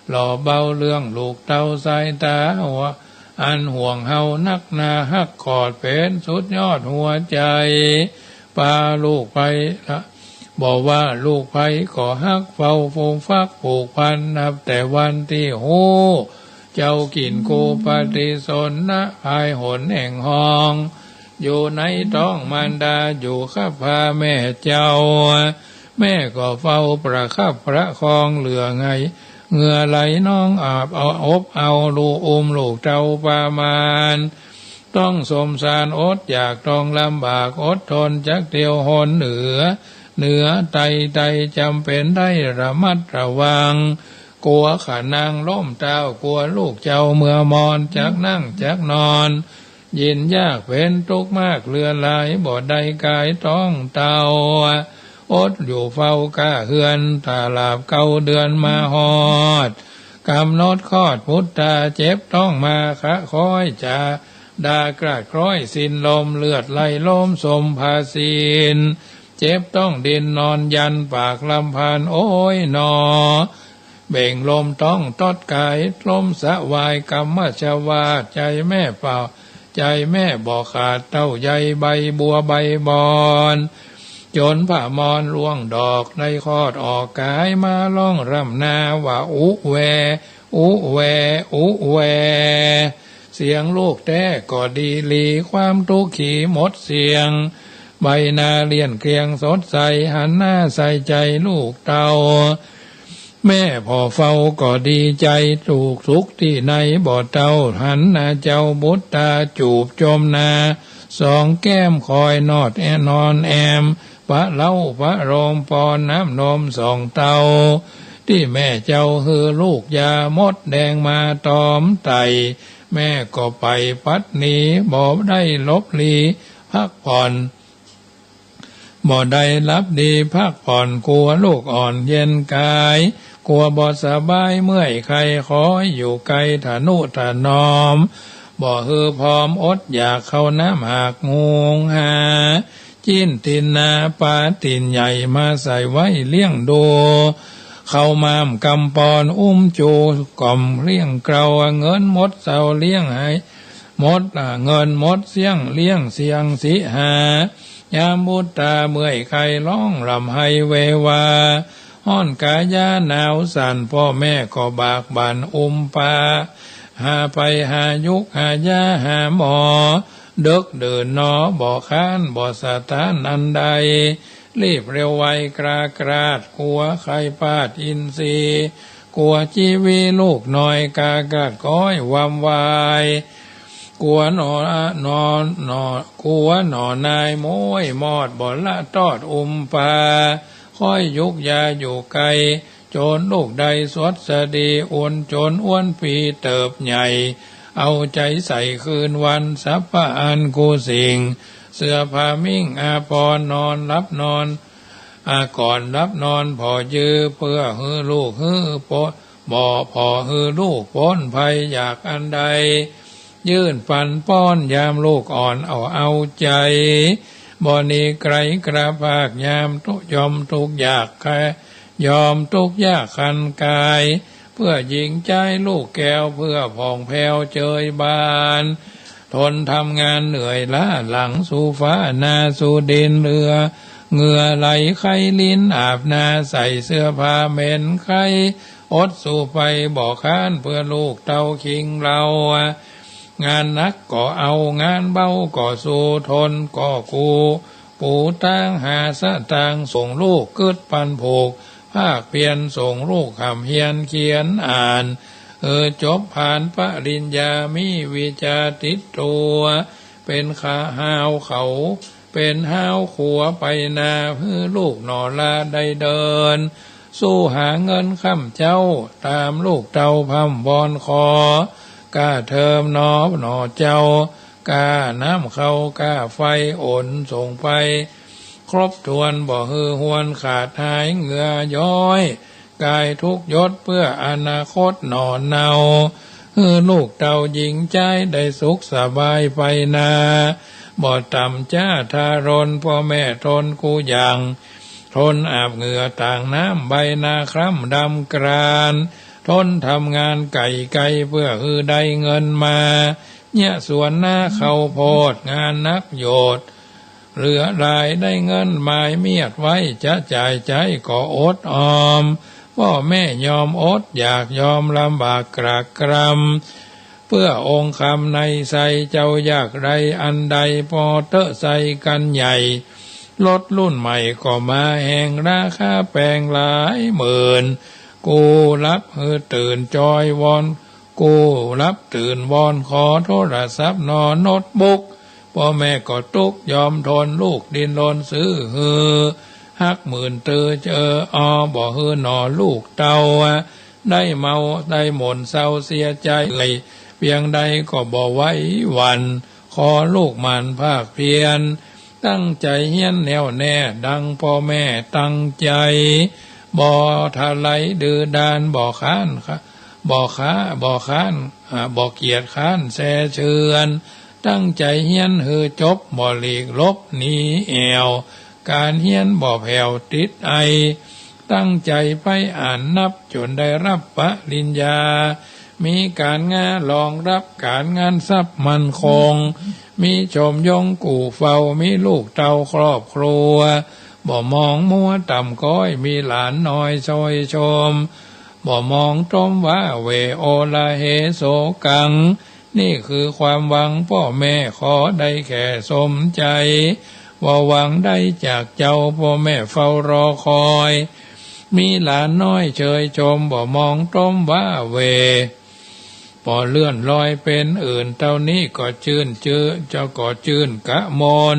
หล่อเบาเรื่องลูกเต้าสายต๋าหัว อันห่วงเฮานักหนาฮักขอดเป๋นสุดยอดหัวใจ๋ ปาลูกไปละ บ่ว่าลูกใผก็ฮักเฝ้าฟูมฟักผูกพัน นับแต่วันตี้ฮู้ เจ้ากิ๋นกูปฏิสนธิ ภายหนแห่งห้อง อยู่ในต๊องมารดา อยู่กับพาแม่เจ้า แม่ก็เฝ้าประคับประคอง เหลือไง เหงื่อไหลน้องอาบเอา อบเอาลูก อุ้มลูกเต้าประมาณ ต้องสมสารอดอยาก ต้องลำบากอดทน จักเตียวหนเหนือ เหนือไต ไตจ๋ำเป๋นได้ระมัดระวัง กั๋วขะนางล้มเต้า กั๋วลูกเจ้าเมื่อมอน จักนั่งจักนอน ยินยากเป๋นตุ๊กข์มากเหลือหลาย บ่ได้ก๋ายต๊องเต้า อดอยู่เฝ้าก้าเฮือน ตลาบเก้าเดือนมาฮอด ก๋ำหนดคลอดปุตต๋า เจ็บต๊องมาคะคอยจ๋า ด่ากราดคล้อยสิ้นลม เลือดไหลล้มสมภาสิน เจ็บต๊องดิ้นนอนยันปากลำพัน โอ๊ยหนอ เบ่งลมต๊องตดก๋าย ล้มสะวายกำมะชวาส ใจ๋แม่เป่า ใจ๋แม่บ่ขาด เต้าใยใบบัวใบบอน จ๋นผ้ามอนล่วงดอก ได้คลอดออกก๋าย มาร้องร่ำนาว่า อุแว อุแว อุแว เสียงลูกแต๊ก็ดีหลี ความตุ๊กขีหมดเสี้ยง ใบหน้าเลี่ยนเกลี้ยงสดใส หันหน้าใส่ใจ๋ลูกเต้า แม่ผ่อเฝ้าก็ดีใจ๋ ถูกสุขตี้ในบ่เต้า หันหน้าเจ้าบุตรต๋า จูบจมหน้าสองแก้ม คอยนอดแอนอนแอม ประเล้าประโลม ป้อนน้ำนมสองเต้า ตี้แม่เจ้าหื้อลูกยา มดแดงมาตอมไต่ แม่ก็ไปปัดหนี บ่ได้หลบหลีพักผ่อน บ่ได้หลับดีพักผ่อน กั๋วลูกอ่อนเย็นก๋าย กั๋วบ่สบายเมื่อยไข้ คอยอยู่ใก้ทะนุถนอม บ่หื้อผอมอดอยาก ข้าวน้ำหากหุงหา จิ๊นตินนาปลาติ่นใหญ่ มาใส่ไว้เลี้ยงดู ข้าวหมากกำปอน อุ้มจู๋กล่อมเกลี้ยงเกลา เงินหมดเศร้าเลี้ยงให้ หมดละเงินหมดเสี้ยง เลี้ยงเสียงสิหา ยามบุตรต๋าเมื่อยไข้ ร้องร่ำไห้เววา ฮ้อนกายาหนาวสั่น ป้อแม่ก็บากบั่นอุ้มปา หาไปหายุกหายาหาหมอ เดิ็กเดินหนอบ่ค้าน บ่สะท้านอันใด รีบเร็วไวกล้ากล้าด กั๋วไข้ปาดอินทรีย์ กั๋วจีวีลูกน้อย กล้ากล้าดก้อยวำวาย กั๋วหนอ หนอ หนอ กั๋วหนอนายม้วยมอด บ่ละตอดอุ้มปา คอยยุกยาอยู่ใก้ จ๋นลูกได้สวัสดี อ่อนจ๋นอ้วนปีเติบใหญ่ เอาใจ๋ใส่คืนวัน สรรพอันกู้สิ่ง เสื้อผ้ามิ่งอาภรณ์ นอนหลับนอน อาก่อนหลับนอนผ่อยื้อ เปื้อหื้อลูกหื้อป๊น บ่ผ่อหื้อลูกป๊นภัยอยากอันใด ยื่นปันป้อนยามลูกอ่อนเอาเอาใจ๋ บ่หนีไก๋กระพรากยามทุกข์ยอมทุกข์ยากใคร่ ยอมทุกข์ยากคันกาย เพื่อหญิงใจ๊ลูกแก้ว เพื่อผ่องแผ้วเจิยบาน ทนทำงานเหนื่อยล้าหลัง สู่ฟ้านาสู่ดินเรือ เหงื่อไหลไคล้ลิ้นอาบหน้า ใส่เสื้อผ้าเหม็นไคล้ อดสู้ไปบ่ค้าน เพื่อลูกเต้าคิงเลา งานหนักก็เอา งานเบาก็สู้ ทนก็กู้ ปูตางหาสตางค์ ส่งลูกกึ๊ดปันผูก ภาคเพียรส่งลูกฮ่ำเฮียนเขียนอ่าน เออ จบผานปริญญา มีวิชาติดตั๋ว เป๋นข้าฮ้าวเขา เป๋นฮ้าวขัวไปนา หื้อลูกหน่อลาได้เดิน สู้หาเงินค่ำเจ๊า ต๋ามลูกเต้าพร่ำวอนขอ ก้าเทอมหนอหน่อเจ้า ก้าน้ำข้าวก้าไฟ โอนส่งไป ครบถ้วนบ่หื้อฮวน ขาดหายเหงื่อย้อย กายทุกข์ยศเพื่ออนาคตหน่อเนา หื้อลูกเต้าหญิงใจ๊ ได้สุขสบายไปนา บ่ต่ำจ๊าทารน พ่อแม่ทนกู้อย่าง ทนอาบเหงื่อต่างน้ำ ใบนาคล้ำดำกราน ทนทำงานไก่ไก่ เพื่อหื้อได้เงินมา เยียะสวนนาข้าวโพด งานหนักโยชน์ เหลือหลายได้เงินหมายเมียดไว้ จะจ่ายใจ๊ก็อดออม พ่อแม่ยอมอดอยาก ยอมลำบากกรากกรำ เพื่อองค์คำในไส้ เจ้ายากไร้อันใด ปอเต๊อะไส้กั๋นใหญ่ รถรุ่นใหม่ก็มาแฮง ราคาแปงหลายหมื่น กู้หลับหื้อตื่นจอยวอน กู้หลับตื่นวอน ขอโทรศัพท์หน่อโน้ตบุ๊ก พ่อแม่ก็ตุ๊กข์ยอมทน ลูกดิ้นรนซื้อหื้อ ฮักหมื่นตื้อเจอออ บ่หื้อหน่อลูกเต้า ได้เมาได้หม่นเศร้าเสียใจ๋ เอ่ยเปียงใดก็บ่ไหวหวั่น ขอลูกหมั่นภาคเพียร ตั้งใจ๋เฮียนแน่วแน่ ดังพ่อแม่ตั้งใจ๋ บ่ทะไลดื้อด้าน บ่ค้าน บ่ค้า บ่ค้าน อ่า บ่เกียจคร้านแส่เชือน ตั้งใจ๋เฮียนหื้อจบ บ่หลีกหลบหนีแอ่ว ก๋านเฮียนบ่แผ่วติดไอ ตั้งใจ๋ใฝ่อ่านนับ จ๋นได้ฮับปริญญา มีก๋านงานรองฮับ ก๋านงานทรัพย์มั่นคง มีโฉมยงกู้เฝ้า มีลูกเต้าครอบครัว บ่มองมัวต่ำก๊อย มีหลานน้อยซ่อยชม บ่มองตมว้าเหว่ โอละเหโสกัง นี่คือความหวังพ่อแม่ ขอได้แค่สมใจ๋ บ่หวังได้จากเจ้า พ่อแม่เฝ้ารอคอย มีหลานน้อยเชยชม บ่มองตมว้าเหว่ บ่เลื่อนลอยเป๋นอื่น เต้านี้ก็จื้นจื้อ เจ้าก็จื้นกะมน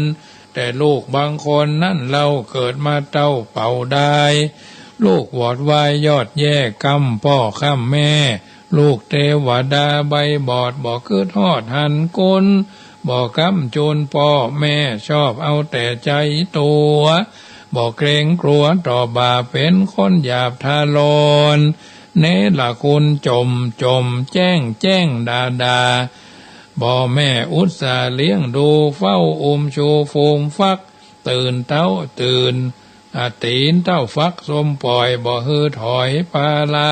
แต่ลูกบางคนนั้นเล่า เกิดมาเต้าเป่าดาย ลูกวอดวายยอดแย่ ก้ำป้อก้ำแม่ ลูกเตวดาใบบอด บ่กึ๊ดฮอดหันกุน บ่ก้ำจูนป้อแม่ ชอบเอาแต่ใจ๋ตั๋ว บ่เกรงกลัวต่อบาป เป๋นคนหยาบทารน เนรคุณจ๋มจ๋ม แจ้งแจ้งด่าด่า บ่แม่อุตส่าห์เลี้ยงดู เฝ้าอุ้มชูฟูมฟัก ตื่นเต้าตื่น อ่า ตี๋นเต้าฟักส้มป่อย บ่หื้อถอยปาลา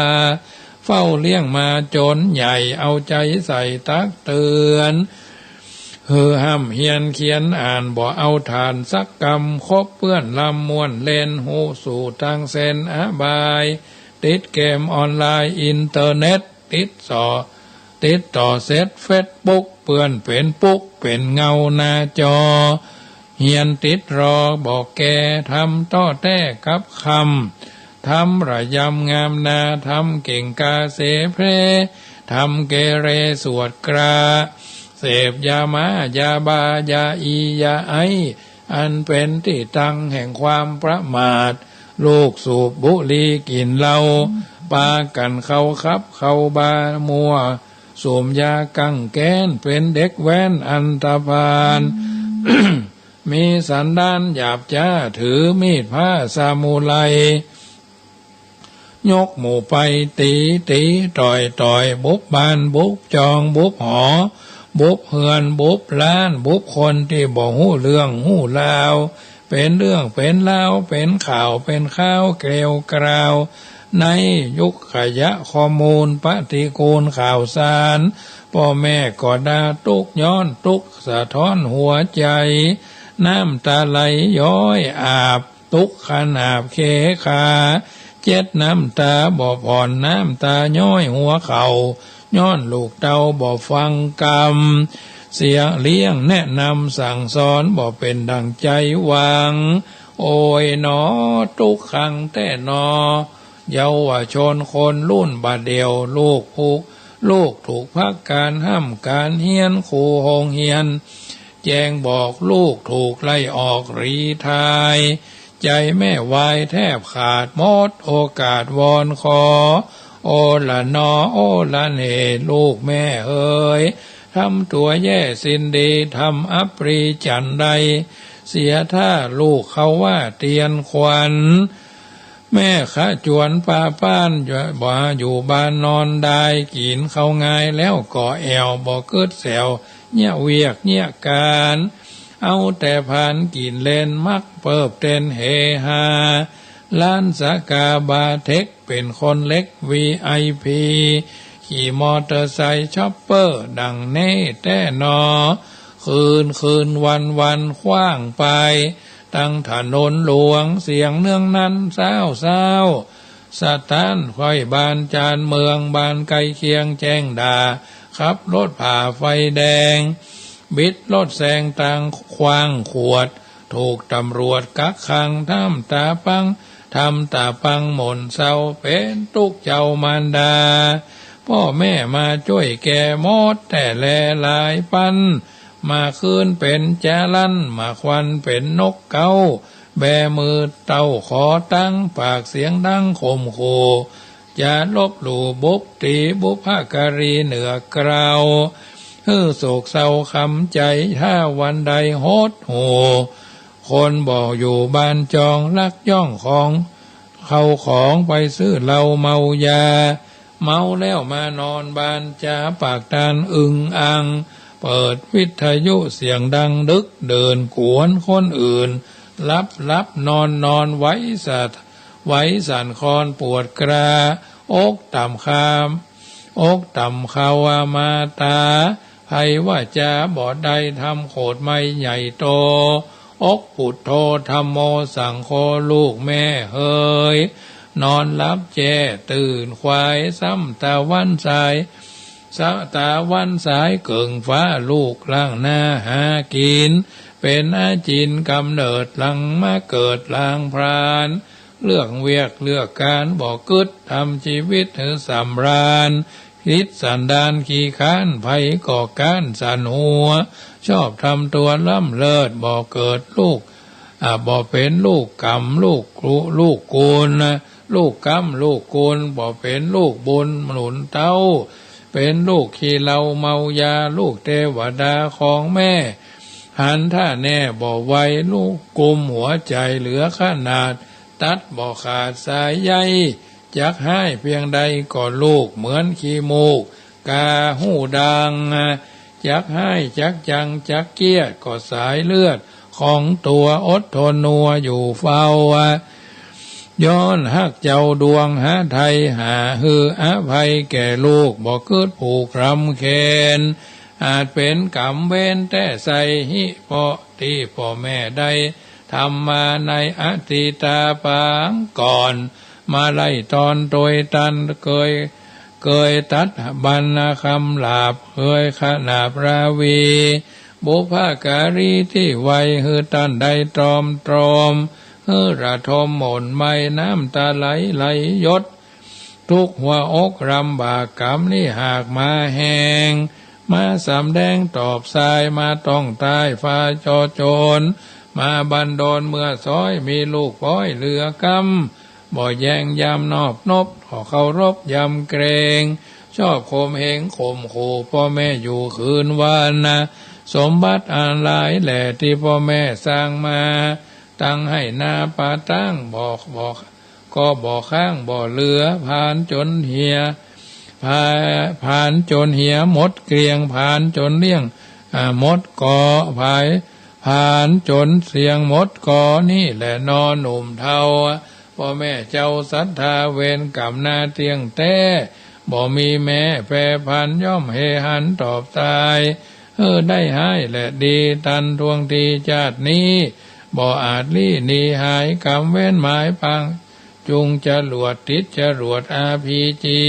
เฝ้าเลี้ยงมาจ๋นใหญ่ เอาใจ๋ใส่ตักเตือน หื้อฮ่ำเฮียนเขียนอ่าน บ่เอาถ่านสักกำ คบเปื้อนลำม่วนเล่น ฮู้สู่ตางเส้นอบาย ติดเกมออนไลน์อินเทอร์เน็ต ติดต่อ ติดต่อเสร็จเฟซบุ๊ก เปื้อนเป๋นปุ๊กเป๋นเงาหน้าจอ เฮียนติดรอบ่แก่ ทำต้อแต๊กับคำ ทำระยำงามนา ทำเก่งกาเสเพล ทำเกเรสวดกรา เสพยามายาบายาอียาไอ อันเป๋นตี้ตั้งแห่งความประมาท ลูกสูบบุหรี่กิ๋นเหล้า ปากั๋นเข้าคลับเข้าบาร์ มั่วสุมยากั๋งแก๊น เป๋นเด็กแว้นอันธพาล มีสันดานหยาบจ๊า ถือมีดพระซามูไร ยกหมู่ไปตี๋ ตี๋ต่อยต่อย บุบบ้านบุบจองบุบหอ บุบเฮือนบุบฮ้าน บุบคนตี้บ่ฮู้เรื่องฮู้ราว เป๋นเรื่องเป๋นราว เป๋นข่าวเป๋นคราวแกวกราว ในยุคขยะข้อมูลปฏิกูลข่าวสาร ป้อแม่ก็ดาตุ๊กข์ย้อนตุ๊กข์สะท้อนหัวใจ๋ น้ำต๋าไหลย้อยอาบ ตุ๊กข์ขนาบเขขา เจ็ดน้ำต๋าบ่ผ่อน น้ำต๋าย้อยหัวเข่า ย้อนลูกเต้าบ่ฟังกำ เสียเลี้ยงแนะนำสั่งสอน บ่เป๋นดั่งใจ๋หวัง โอยหนอ ตุ๊กขังแต๊หนอ เยาวชนคนรุ่นบ่าเดี่ยว ลูกผู้ ลูกถูกพักก๋านฮ่ำก๋านเฮียน ครูโฮงเฮียน แจ้งบอกลูกถูกไล่ออกรีไทร์ ใจ๋แม่วายแทบขาด หมดโอกาสวอนขอ โอละหนอ โอละเหน่ ลูกแม่เอ๋ย ทำตั๋วแย่สิ้นดี ทำอับปรีจั๋นใด เสียถ้าลูกเขาว่าเตียนขวัญ แม่ขะจวนปาป้าน อยู่บ่าอยู่บ้านนอนดาย กิ๋นข้าวงายแล้วก็แอ่ว บ่กึ๊ดแสวเยียะเวียกเยียะก๋าน เอาแต่ผานกิ๋นเล่น มักเปิบเต้นเฮฮา ล้านสกาบาเท็ก เป๋นคนเล็กวีไอพี ขี่มอเตอร์ไซค์ช็อปเปอร์ดั่งเน่แต๊หนอ คืนคืนวันวันคว้างไป ตังถนนหลวงเสียงเนืองนั้น ซ้าวซ้าว สะท้านค่อยบ้านจานเมือง บ้านใก้เคียงแจ้งด่า ขับรถผ่าไฟแดง บิดรถแซงตางขว้างขวด ถูกตำรวจกักขัง ทำต๋าปัง ทำต๋าปังหม่นเศร้า เป๋นตุ๊กข์เจ้ามารดา ป้อแม่มาจ้วยแก่ หมดแต๊แลหลายปัน มาคืนเป๋นจารัน มาควันเป๋นนกเก๊า แบมือเต้าขอตัง ปากเสียงดังข่มขู่ จะลบหลู่บุบตี๋ บุพการีเหนือเกล้า หื้อโศกเศร้าคำใจ๋ ถ้าวันใดหดหู่ คนบ่อยู่บ้านจอง ลักย่องของ เข้าของไปซื้อเหล้าเมายา เมาแล้วมานอนบ้านจา ปากตานอึงอัง เปิดวิทยุเสียงดัง ดึกดื่นกวนคนอื่น หลับหลับนอนนอน ไหวสัด ไหวสั่นคลอนปวดกร้า อกต่ำคาม อกต่ำคาวามาตา ไผว่าจาบ่ได้ ทำโขดไม้ใหญ่โต อกปุทโธธัมโมสังโฆ ลูกแม่เฮย นอนหลับแจ้ตื่นขวาย ซ้ำตะวันสาย สะ ตะวันสายเกิ่งฟ้า ลูกล้างหน้าหากิ๋น เป๋นอาจิณกำเนิด หลังมาเกิดลางพราน เลือกเวียกเลือกก๋านบ่กึ๊ด ทำจีวิตหื้อสำราญ ผิดสันดานขี้ค้าน ไผก็ก๊านสั่นหัว ชอบทำตั๋วล้ำเลิศ บ่เกิดลูก อ่า บ่เป๋นลูกกำลูกกุ ลูกกูล ลูกกำลูกกูล บ่เป๋นลูกบุญหนุนเต้า เป๋นลูกขี้เหล้าเมายา ลูกเตวดาของแม่ หันท่าแน่บ่ไหว ลูกกุมหัวใจ๋เหลือขนาด ตัดบ่ขาดสายใย จักฮ้ายเปียงใดก็ลูกเหมือนขี้มูก กาฮู้ดัง จักฮ้ายจักจังจักเกี้ย ก็สายเลือดของตั๋วอดทนนัวอยู่เฝ้า ย้อนฮักเจ้าดวงหาไถ่ หาหื้ออภัยแก่ลูก บ่กึ๊ดผูกรำเคน อาจเป๋นก๋รรมเวรแต๊ไส้ ฮิเพราะตี้ป้อแม่ได้ ทำมาในอดีตาปางก่อน มาไล่ตอนโตยตัน เกย เกยตัดบรรณาคำหลาบ เกยขนาบราวี บุพการีตี้ไหว หื้อต้านได้ตรอมตรอม หื้อระทมหม่นไหม้ น้ำต๋าไหลไหลหยด ทุกข์หัวอกลำบาก ก๋รรมนี้หากมาแฮง มาสำแดงตอบสาย มาต้องตายฟ้าจอโจร มาบันดอนเมื่อซ้อย มีลูกป้อยเหลือกำ บ่แยงยามนอบนบ ขอเคารพยำเกรง ชอบข่มเหงข่มขู่ ป้อแม่อยู่คืนวันนา สมบัติอันหลายแหล่ ตี้ป้อแม่สร้างมา ตังไฮ่นาป่าตาง บ่ บ่ ก็บ่ค้างบ่เหลือ ผลาญจ๋นเหี่ย ผลาญ ผลาญจ๋นเหียหมดเกลี้ยง ผลาญจ๋นเกลี้ยง อ่า หมดก่อ ผลาญ ผลาญจ๋นเสี้ยงหมดก่อ นี่แหละหนอหนุ่มเฒ่า ป้อแม่เจ้าศรัทธา เวรก๋รรมนาเตี้ยงแต๊ บ่มีแม้แปรผัน ย่อมเฮหันตอบตาย หื้อได้ฮ้ายและดี ตันท่วงทีจาตินี้ บ่อาจลี้หนีหาย ก๋รรมเวรหมายปาง จุงจรวด ติดจรวด อาร์พีจี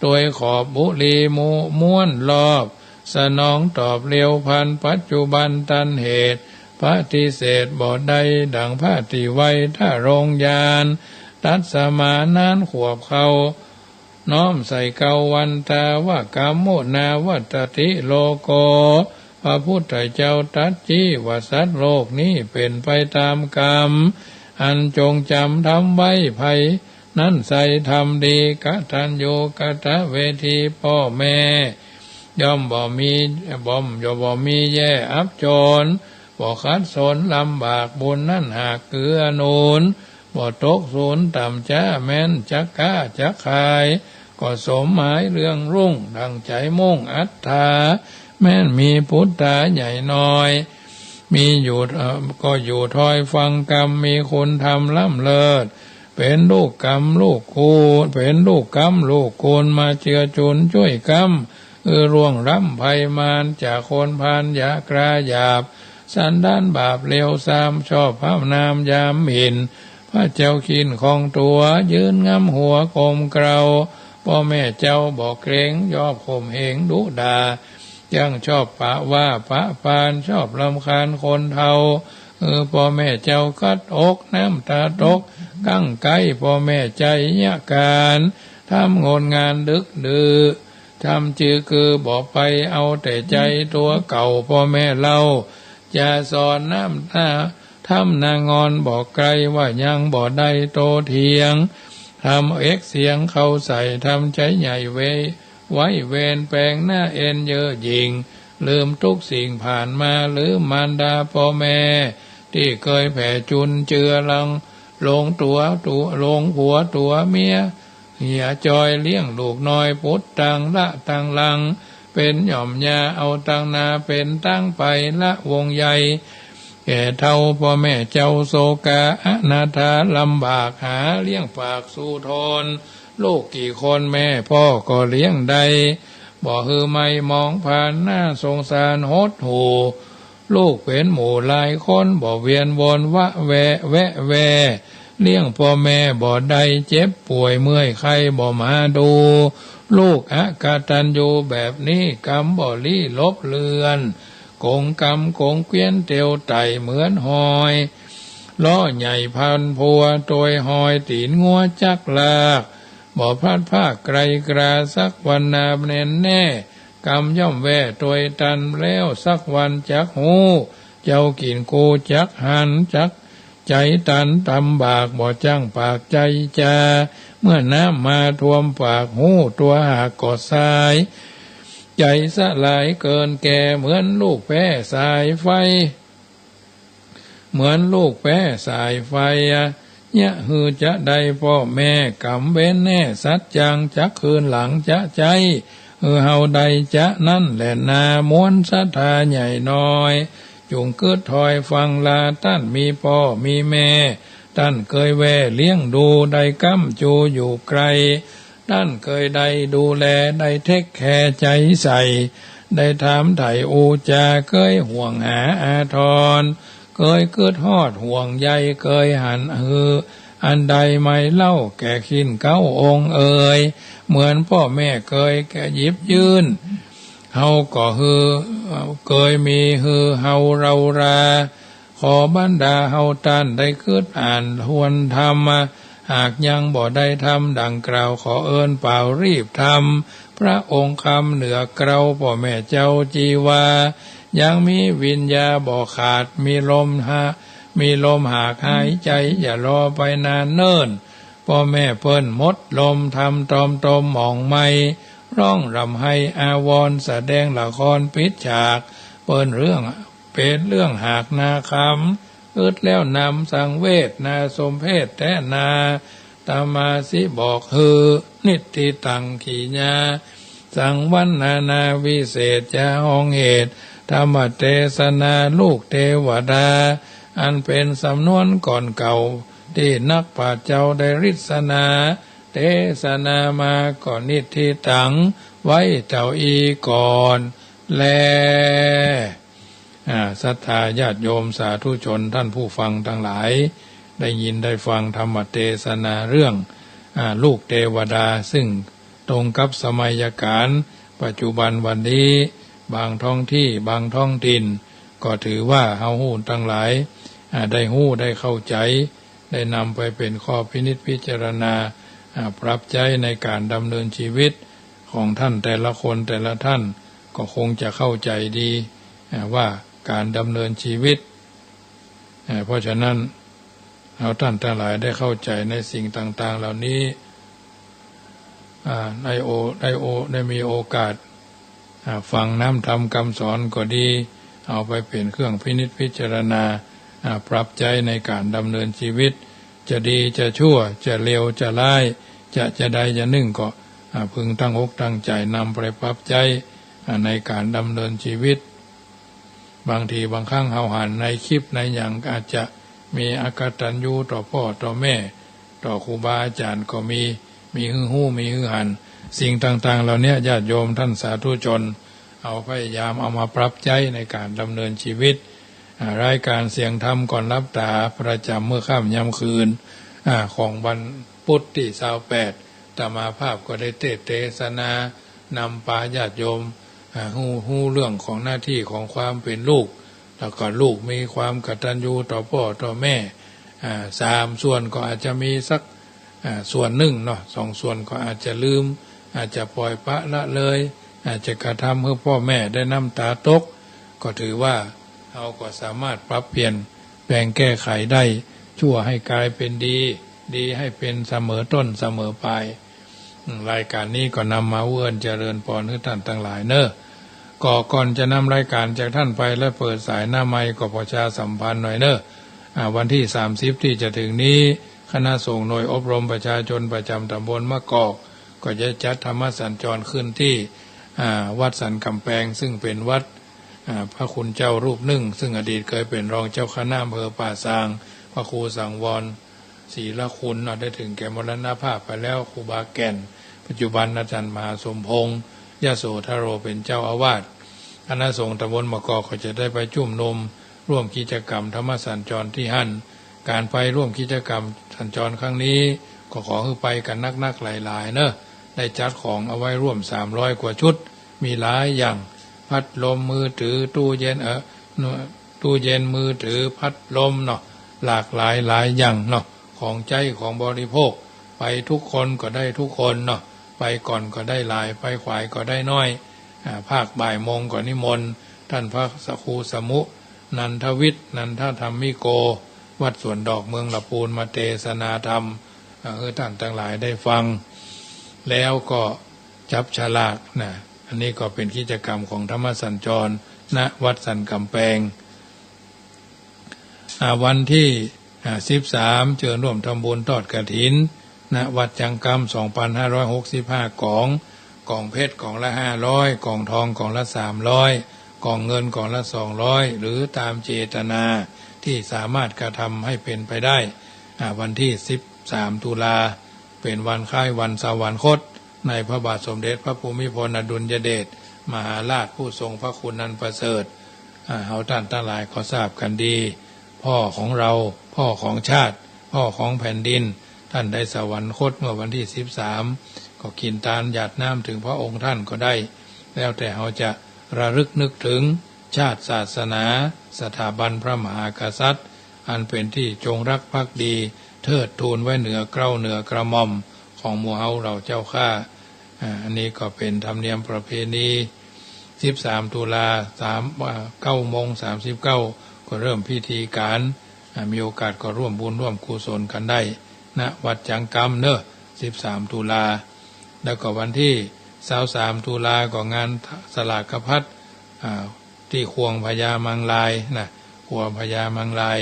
ตวยขอบบุรีหมู่ม้วนรอบ สนองตอบเร็วพลัน ปัจจุบันตันเหตุ ปฏิเสธบ่ได้ ดั่งพระตี้ไว้ถ้าโรงยาน ตรัสมานั้นขวบเข้า น้อมใส่เกาวันตา ว่ากัมมุนาวัตติโลโก พระพุทธเจ้าตรัสจี้ว่าสัตว์โลกนี้เป๋นไปต๋ามกรรม อันจงจ๋ำทำไว้ ใผนั้นใส่ทำดี กตัญญูกตเวที ป้อแม่ ย่อมบ่มี บ่ม ย่อมบ่มีแย่อับจน บ่ขัดสนลำบาก บุญนั้นหากเกื้อหนุน บ่ตกสูญต่ำจ๊า แม้นจักก๊าจักขาย ก็สมหมายเลื่องรุ่ง ดั่งใจ๋มุ่งอัตถา แม้นมีปุตตาใหญ่น้อย มีอยู่ เอ่อ ก็อยู่ทอยฟังกำ มีคุณธรรมล้ำเลิศ เป๋นลูกกำลูกกูล เป๋นลูกกำลูกกูล มาเจือจุนจ้วยกำ อือล่วงล้ำภัยมาร จากคนพาลยากล้าหยาบ สันดานบาปเลวทราม ชอบพระนามยามหมิ่น พระเจ้าขิ้นของตั๋ว ยืนงำหัวก้มเกล้า ป้อแม่เจ้าบ่เกรง ยอบข่มเหงดุด่า ยังชอบปะว่าปะปาน ชอบรำคาญคนเฒ่า เออ ป้อแม่เจ้ากัดอก น้ำต๋าตก กังไก ป้อแม่ใจ๊ยะก๋าน ทำงดงานดึกดื่อ ทำจื้อกือบ่ไป เอาแต่ใจ๋ตั๋วเก่า ป้อแม่เล่า จะสอนน้ำหน้า ทำหน้างอนบ่ไกล ว่ายังบ่ได้โตเถียง ทำเอกเสียงเข้าใส่ ทำใจ๋ใหญ่เว ไว้เวรแปลงหน้าเอ็นเย่อหยิ่ง ลืมทุกสิ่งผ่านมา ลืมมารดาป้อแม่ ตี้เกยแผ่จุนเจือลัง หลงตั๋วตั๋ว หลงผัวตั๋วเมีย เหียจอยเลี้ยงลูกน้อย ปุตตังละตังลัง เป๋นหย่อมยาเอาตังนา เป๋นตังไปละวงใหญ่ แก่เฒ่าป้อแม่เจ้าโศกา อนาถาลำบาก หาเลี้ยงปากสู้ทน ลูกกี่คนแม่ป้อก็เลี้ยงได้ บ่หื้อไม้มองผ่าน น่าสงสารหดหู่ ลูกเป๋นหมู่หลายคน บ่เวียนวนวะแวะแวะแว เลี้ยงป้อแม่บ่ได้ เจ็บป่วยเมื่อยไข้บ่มาดู ลูกอกตัญญูแบบนี้ กรรมบ่ลี้ลบเลือน กงกำกงเกวียนเตียวไต่เหมือนฮอย ล้อใหญ่พันพัวตวยฮอย ตี๋นงัวจักลาก บ่พลัดพรากไกลกรา สักวันนาแน่นแน่ กรรมย่อมแว่ตวยตัน แล้วสักวันจักฮู้ เจ้ากิ๋นกูจักหัน จักใจ๋ตันตำบาก บ่จั้งปากใจ๋จา เมื่อน้ำมาท่วมปาก ฮู้ตั๋วหากก็สาย ใจ๋สลายเกินแก่ เหมือนลูกแป๊สายไฟ เหมือนลูกแป๊สายไฟ เยียะหื้อจะได้ป้อแม่ กรรมเวรแน่สัจจัง จักคืนหลังจะใจ๊ หื้อเฮาได้จะนั้นแหละนา มวลศรัทธาใหญ่น้อย จุ่งกึ๊ดถอยฟังลา ต้านมีป้อมีแม่ ต้านเกยแว่เลี้ยงดู ได้ก๊ำจูอยู่ไกล ต้านเกยได้ดูแล ได้เทคแคร์ใจ๋ใส่ ได้ถามไถ่อู้จา เกยห่วงหาอาทร เกยกึ๊ดฮอดห่วงใย เกยหันหื้อ อันใดไม่เล่าแก่ขิ้นเก๊าองค์เอ๋ย เหมือนป้อแม่เกยแก่หยิบยื่น เฮาก็หื้อ เกยมีหื้อเฮาเฮารา ขอบรรดาเฮาต้านได้กึ๊ดอ่านทวนธรรม หากยังบ่ได้ทำดังกล่าว ขอเอิญเป่ารีบทำ พระองค์คำเหนือเกล้าป้อแม่เจ้าจีวา ยังมีวิญญาบ่ขาด มีลมหะ มีลมหากหายใจ๋ อย่ารอไปนานเนิ่น ป้อแม่เปิ้นหมดลม ทำตอมตมหมองไหม้ ร้องร่ำไห้อาวรณ์ แสดงละครปิดฉาก เปิ้นเรื่อง เป๋นเรื่องหากนาคำ อึดแล้วนำสังเวช น่าสมเพชแต๊นา ตมาสิบอกหื้อ นิฏฐิตัง กิริยา สังวรรณนาวิเศษจะฮ้องเหตุ ธรรมเตสนาลูกเตวดา อันเป๋นสำนวนก่อนเก่า ตี้นักปราชญ์เจ้าได้ริสนา เตสนามาก็นิฏฐิตัง ไว้เต้าอี้ก่อนแล อ่า ศรัทธาญาติโยมสาธุชนท่านผู้ฟังตังหลาย ได้ยินได้ฟังธรรมเตสนาเรื่อง อ่า ลูกเตวดา ซึ่งตรงกับสมัยกาลปัจจุบันวันนี้ บางท้องตี้ บางท้องถิ่น ก็ถือว่าเฮาฮู้ตังหลาย อ่า ได้ฮู้ได้เข้าใจ๋ ได้นำไปเป๋นข้อพินิจพิจารณา อ่า ปรับใจ๊ในก๋านดำเนินชีวิตของต้านแต่ละคนแต่ละต้าน ก็คงจะเข้าใจ๋ดี อ่า ว่าก๋านดำเนินชีวิต อ่า เพราะฉะนั้น เฮาต้านตังหลายได้เข้าใจ๋ในสิ่งต่างๆ เหล่านี้ อ่า ได้โอ ได้โอ ได้มีโอกาส อ่า ฟังน้ำธรรมกำสอนก็ดี เอาไปเป๋นเครื่องพินิจพิจารณา อ่า ปรับใจ๊ในก๋านดำเนินชีวิต จะดีจะชั่ว จะเลวจะร้าย จะ จะใดจะนึ่งก็ อ่า พึงตั้งอกตั้งใจ๋นำไปปรับใจ๊ อ่า ในก๋านดำเนินชีวิต บางทีบางครั้งเฮาหันในคลิปในหยังอาจจะมีอกตัญญูต่อป้อต่อแม่ ต่อครูบาอาจ๋ารย์ก็มี มีหื้อฮู้ มีหื้อหัน สิ่งต่างๆ เหล่านี้ญาติโยมต้านสาธุชน เอาพยายามเอามาปรับใจ๊ในก๋านดำเนินชีวิต อ่า รายก๋านเสียงธรรมก่อนหลับต๋าประจ๋ำเมื่อค่ำยามคืน อ่า ของวัน พุธตี้ซาวแปด อาตมาภาพก็ได้เตสน์เตสนานำปาญาติโยม อ่า ฮู้ ฮู้เรื่องของหน้าตี้ของความเป๋นลูก แล้วก็ลูกมีความกตัญญูต่อป้อต่อแม่ อ่า สามส่วนก็อาจจะมีสัก อ่า ส่วนนึ่งเนาะ สองส่วนก็อาจจะลืม อาจจะป่อยปละละเลย อาจจะกระทำหื้อป้อแม่ได้น้ำต๋าตก ก็ถือว่าเฮาก็สามารถปรับเปลี่ยนแปลงแก้ไขได้ ชั่วให้ก๋ายเป๋นดี ดีให้เป๋นเสมอต้นเสมอปลาย อืม รายก๋านนี้ก็นำมาเอื้อนเจริญปอนหื้อต้านตังหลายเน่อ ก็ก่อนจะนำรายก๋านจากต้านไปและเปิดสายหน้าไมค์ก็ประชาสัมพันธ์หน่อยเน่อ อ่า วันตี้สามสิบตี้จะเถิงนี้ คณะสงฆ์หน่วยอบรมประชาชนประจ๋ำต๋ำบลมะกอก ก็จะจัดธรรมสัญจรขึ้นตี้ อ่า วัดสันก๋ำแปง ซึ่งเป๋นวัด อ่า พระคุณเจ้ารูปนึ่ง ซึ่งอดีตเกยเป๋นรองเจ้าคณะอำเภอป่าซาง พระครูสังวร ศรีละคุณเนาะ ได้เถิงแก่มรณภาพไปแล้ว ครูบาแก่น ปัจจุบันอาจ๋ารย์มหาสมพงษ์ ยโสธโร เป๋นเจ้าอาวาส คณะสงฆ์ต๋ำบลมะกอกก็จะได้ไปจุมนุมร่วมกิจกรรมธรรมสัญจรตี้หั้น ก๋านไปร่วมกิจกรรมสัญจรครั้งนี้ ก็ขอหื้อไปกั๋นนักๆ หลายๆ เน่อ ได้จัดของเอาไว้ร่วมสามร้อยกว่าชุด มีหลายอย่าง พัดลม มือถือ ตู้เย็น เอ่อ ตู้เย็น มือถือ พัดลมเนาะ หลากหลายหลายอย่างเนาะ ของใจ๊ของบริโภค ไปทุกคนก็ได้ทุกคนเนาะ ไปก่อนก็ได้หลาย ไปขวายก็ได้น้อย อ่า ภาคบ่ายโมงก็นิมนต์ต้านพระครูสมุ นันทวิทย์ นันทธรรมิโก วัดสวนดอกเมืองละปูน มาเตสนาธรรม อ่า หื้อต้านตังหลายได้ฟัง แล้วก็จับฉลากนะ อันนี้ก็เป๋นกิจกรรมของธรรมสัญจร ณ วัดสันก๋ำแปง อ่า วันตี้ อ่า สิบสาม เจิญฮ่วมทำบุญทอดกฐิน ณ วัดจังกำ สองพันห้าร้อยหกสิบห้าก๋อง ก๋องเพชรก๋องละห้าร้อย ก๋องทองก๋องละสามร้อย ก๋องเงินก๋องละสองร้อย หรือต๋ามเจตนาตี้สามารถกระทำให้เป๋นไปได้ อ่า วันตี้สิบสามตุลา เป๋นวันคล้ายวันสวรรคตในพระบาทสมเด็จพระภูมิพลอดุลยเดชมหาราชผู้ทรงพระคุณอันประเสริฐ อ่า เฮาต้านตังหลายก็ทราบกั๋นดี พ่อของเรา พ่อของชาติ พ่อของแผ่นดิน ต้านได้สวรรคตเมื่อวันตี้สิบสาม ก็กิ๋นตานหยาดน้ำเถิงพระองค์ต้านก็ได้ แล้วแต่เฮาจะระลึกนึกเถิงชาติศาสนา สถาบันพระมหากษัตริย์ อันเป๋นตี้จงรักภักดี เทิดทูนไว้เหนือเกล้าเหนือกระหม่อมของหมู่เฮาเหล่าเจ้าข้า อ่า อันนี้ก็เป๋นธรรมเนียมประเพณี สิบสามตุลา สาม อ่า เก้าโมงสามสิบเก้า ก็เริ่มพิธีก๋าน อ่า มีโอกาสก็ร่วมบุญร่วมกุศลกั๋นได้ ณ วัดจังกำเน่อ สิบสามตุลา แล้วก็วันตี้ซาวสามตุลา ก็งานสลากพัด อ่า ตี้ควงพญามังรายนะ ควงพญามังราย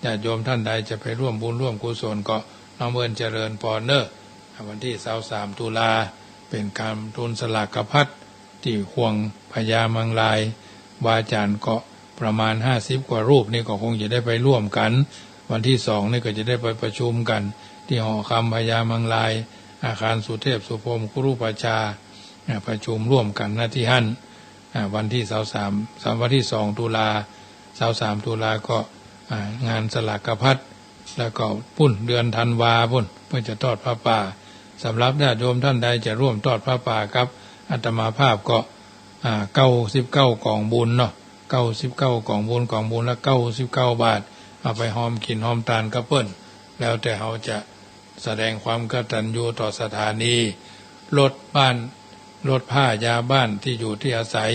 ญาติโยมต้านใดจะไปร่วมบุญร่วมกุศลก็ น้อมเอิ้นเจริญปอนเน่อ วันตี้ซาวสามตุลา เป๋นก๋านทำบุญสลากภัตตี้ห้วยพญามังราย บาอาจ๋ารย์ก็ประมาณห้าสิบกว่ารูปนี่ก็คงจะได้ไปร่วมกั๋น วันตี้สองนี่ก็จะได้ไปประชุมกั๋นตี้หอคำพญามังราย อาคารสุเทพสุพรหมคุรุปัชฌาย์ อ่า ประชุมร่วมกั๋น ณ ตี้หั้น อ่า วันตี้ซาวสาม สาม วันตี้สองตุลา ซาวสามตุลาก็ อ่า งานสลากภัต แล้วก็ปู๊นเดือนธันวาปู๊น เปิ้นจะทอดผ้าป่า สำหรับญาติโยมต้านใดจะร่วมทอดผ้าป่ากับอาตมาภาพก็ อ่า เก้าสิบเก้ากองบุญเนาะ เก้าสิบเก้ากองบุญ กองบุญละเก้าสิบเก้าบาท เอาไปฮอมกิ๋นฮอมตานกับเปิ้น แล้วแต่เฮาจะ แสดงความกตัญญูต่อสถานี รถบ้าน รถผ้ายาบ้านตี้อยู่ตี้อาศัย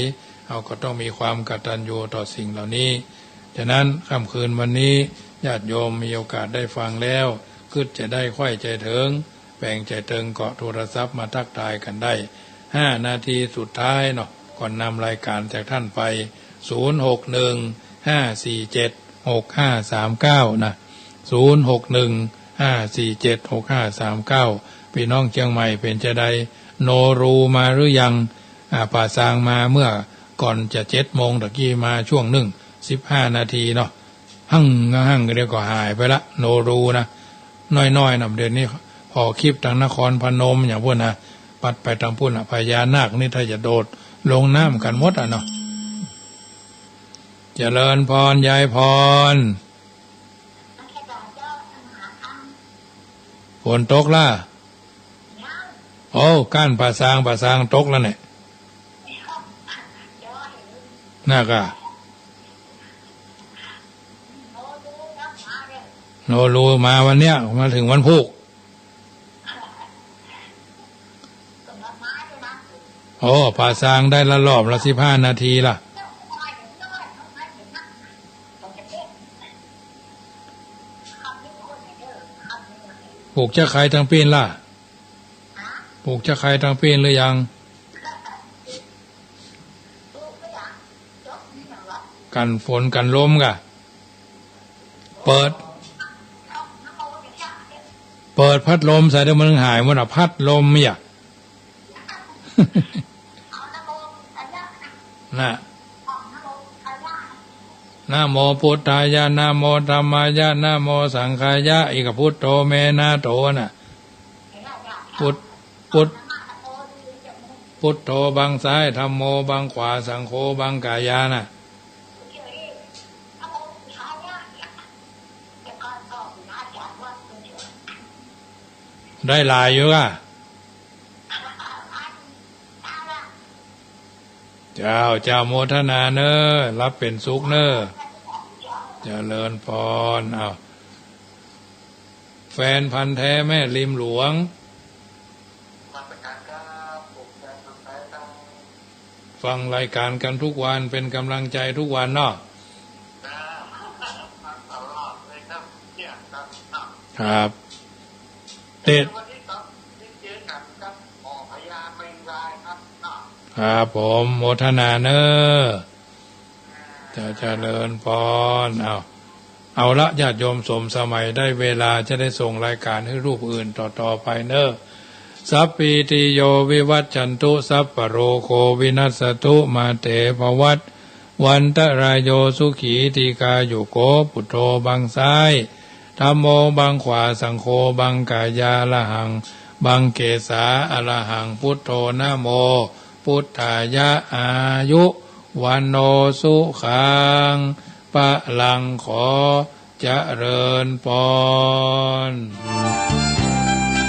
เฮาก็ต้องมีความกตัญญูต่อสิ่งเหล่านี้ ฉะนั้นค่ำคืนวันนี้ญาติโยมมีโอกาสได้ฟังแล้ว กึ๊ดจะได้ใค่ใจ๋เถิง แป๋งใจ๋เถิงก็โทรศัพท์มาตั๊กทายกั๋นได้ ห้านาทีสุดท้ายเนาะ ก่อนนำรายก๋านจากต้านไป ศูนย์หกหนึ่ง ห้าสี่เจ็ด หกห้าสามเก้า นะ ศูนย์หกหนึ่ง ห้าสี่เจ็ด หกห้าสามเก้า ปี้น้องเจียงใหม่เป๋นจาใด โนรูมาหรือยัง อ่า ป่าซางมาเมื่อก่อนจะเจ็ดโมง ตะกี้มาช่วงนึ่ง สิบห้านาทีเนาะ หั่งหั่ง เดี๋ยวก็หายไปละ โนรูนะ น้อยๆ นะ เดี๋ยวนี้ผ่อคลิปตางนครพนมอย่างปู๊นนะ ปัดไปตางปู๊นนะ พญานาคนี่ถ้าจะโดดลงน้ำกั๋นหมดอะเนาะ เจริญปอน ยายปอน ฝนตกละ โอ้ ก้านป่าซาง ป่าซางตกแล้วเนี่ย น่ากะ โนรูมาวันเนี้ย มาเถิงวันพูก โอ้ ป่าซางได้ละรอบละสิบห้านาทีละ ปลูกจะใคตางปี้นล่ะ ปลูกจะใคตางปี้นหรือยัง กั๋นฝนกั๋นลมกะ เปิด เปิดพัดลมใส่เดี๋ยวมันหายหมดอะ พัดลมเนี่ย นะ นะโมพุทธายะ นะโมธัมมายะ นะโมสังฆายะ อีกกะพุทโธแม่นาโถน่ะ พุท พุท พุทโธบังซ้าย ธัมโมบังขวา สังโฆบังกายาน่ะ ได้หลายอยู่อะ เจ้า เจ้า โมทนาเน่อ หลับเป๋นสุขเน่อ เจริญปอน อ้าว แฟนพันธุ์แท้แม่ริมหลวง ฟังรายการกั๋นกู้วัน เป๋นก๋ำลังใจ๋กู้วันเนาะ ครับ เตะ ครับผม โมทนาเน่อ เจ้า เจริญปอน เอา เอาละ ญาติโยมสมสมัยได้เวลาจะได้ส่งรายการหื้อรูปอื่นต่อๆ ไปเน่อ สัพพีติโยวิวัชชันตุ สัพพะโรโควินัสสตุ มาเตภวัตวันตะรายโย สุขีทีฆายุโก พุทโธบังซ้าย ธัมโมบังขวา สังโฆบังกายา อะระหังบังเกสา อะระหังพุทโธ นะโมพุทธายะ อายุ วัณโณ สุขัง พะลัง ขอเจริญปอน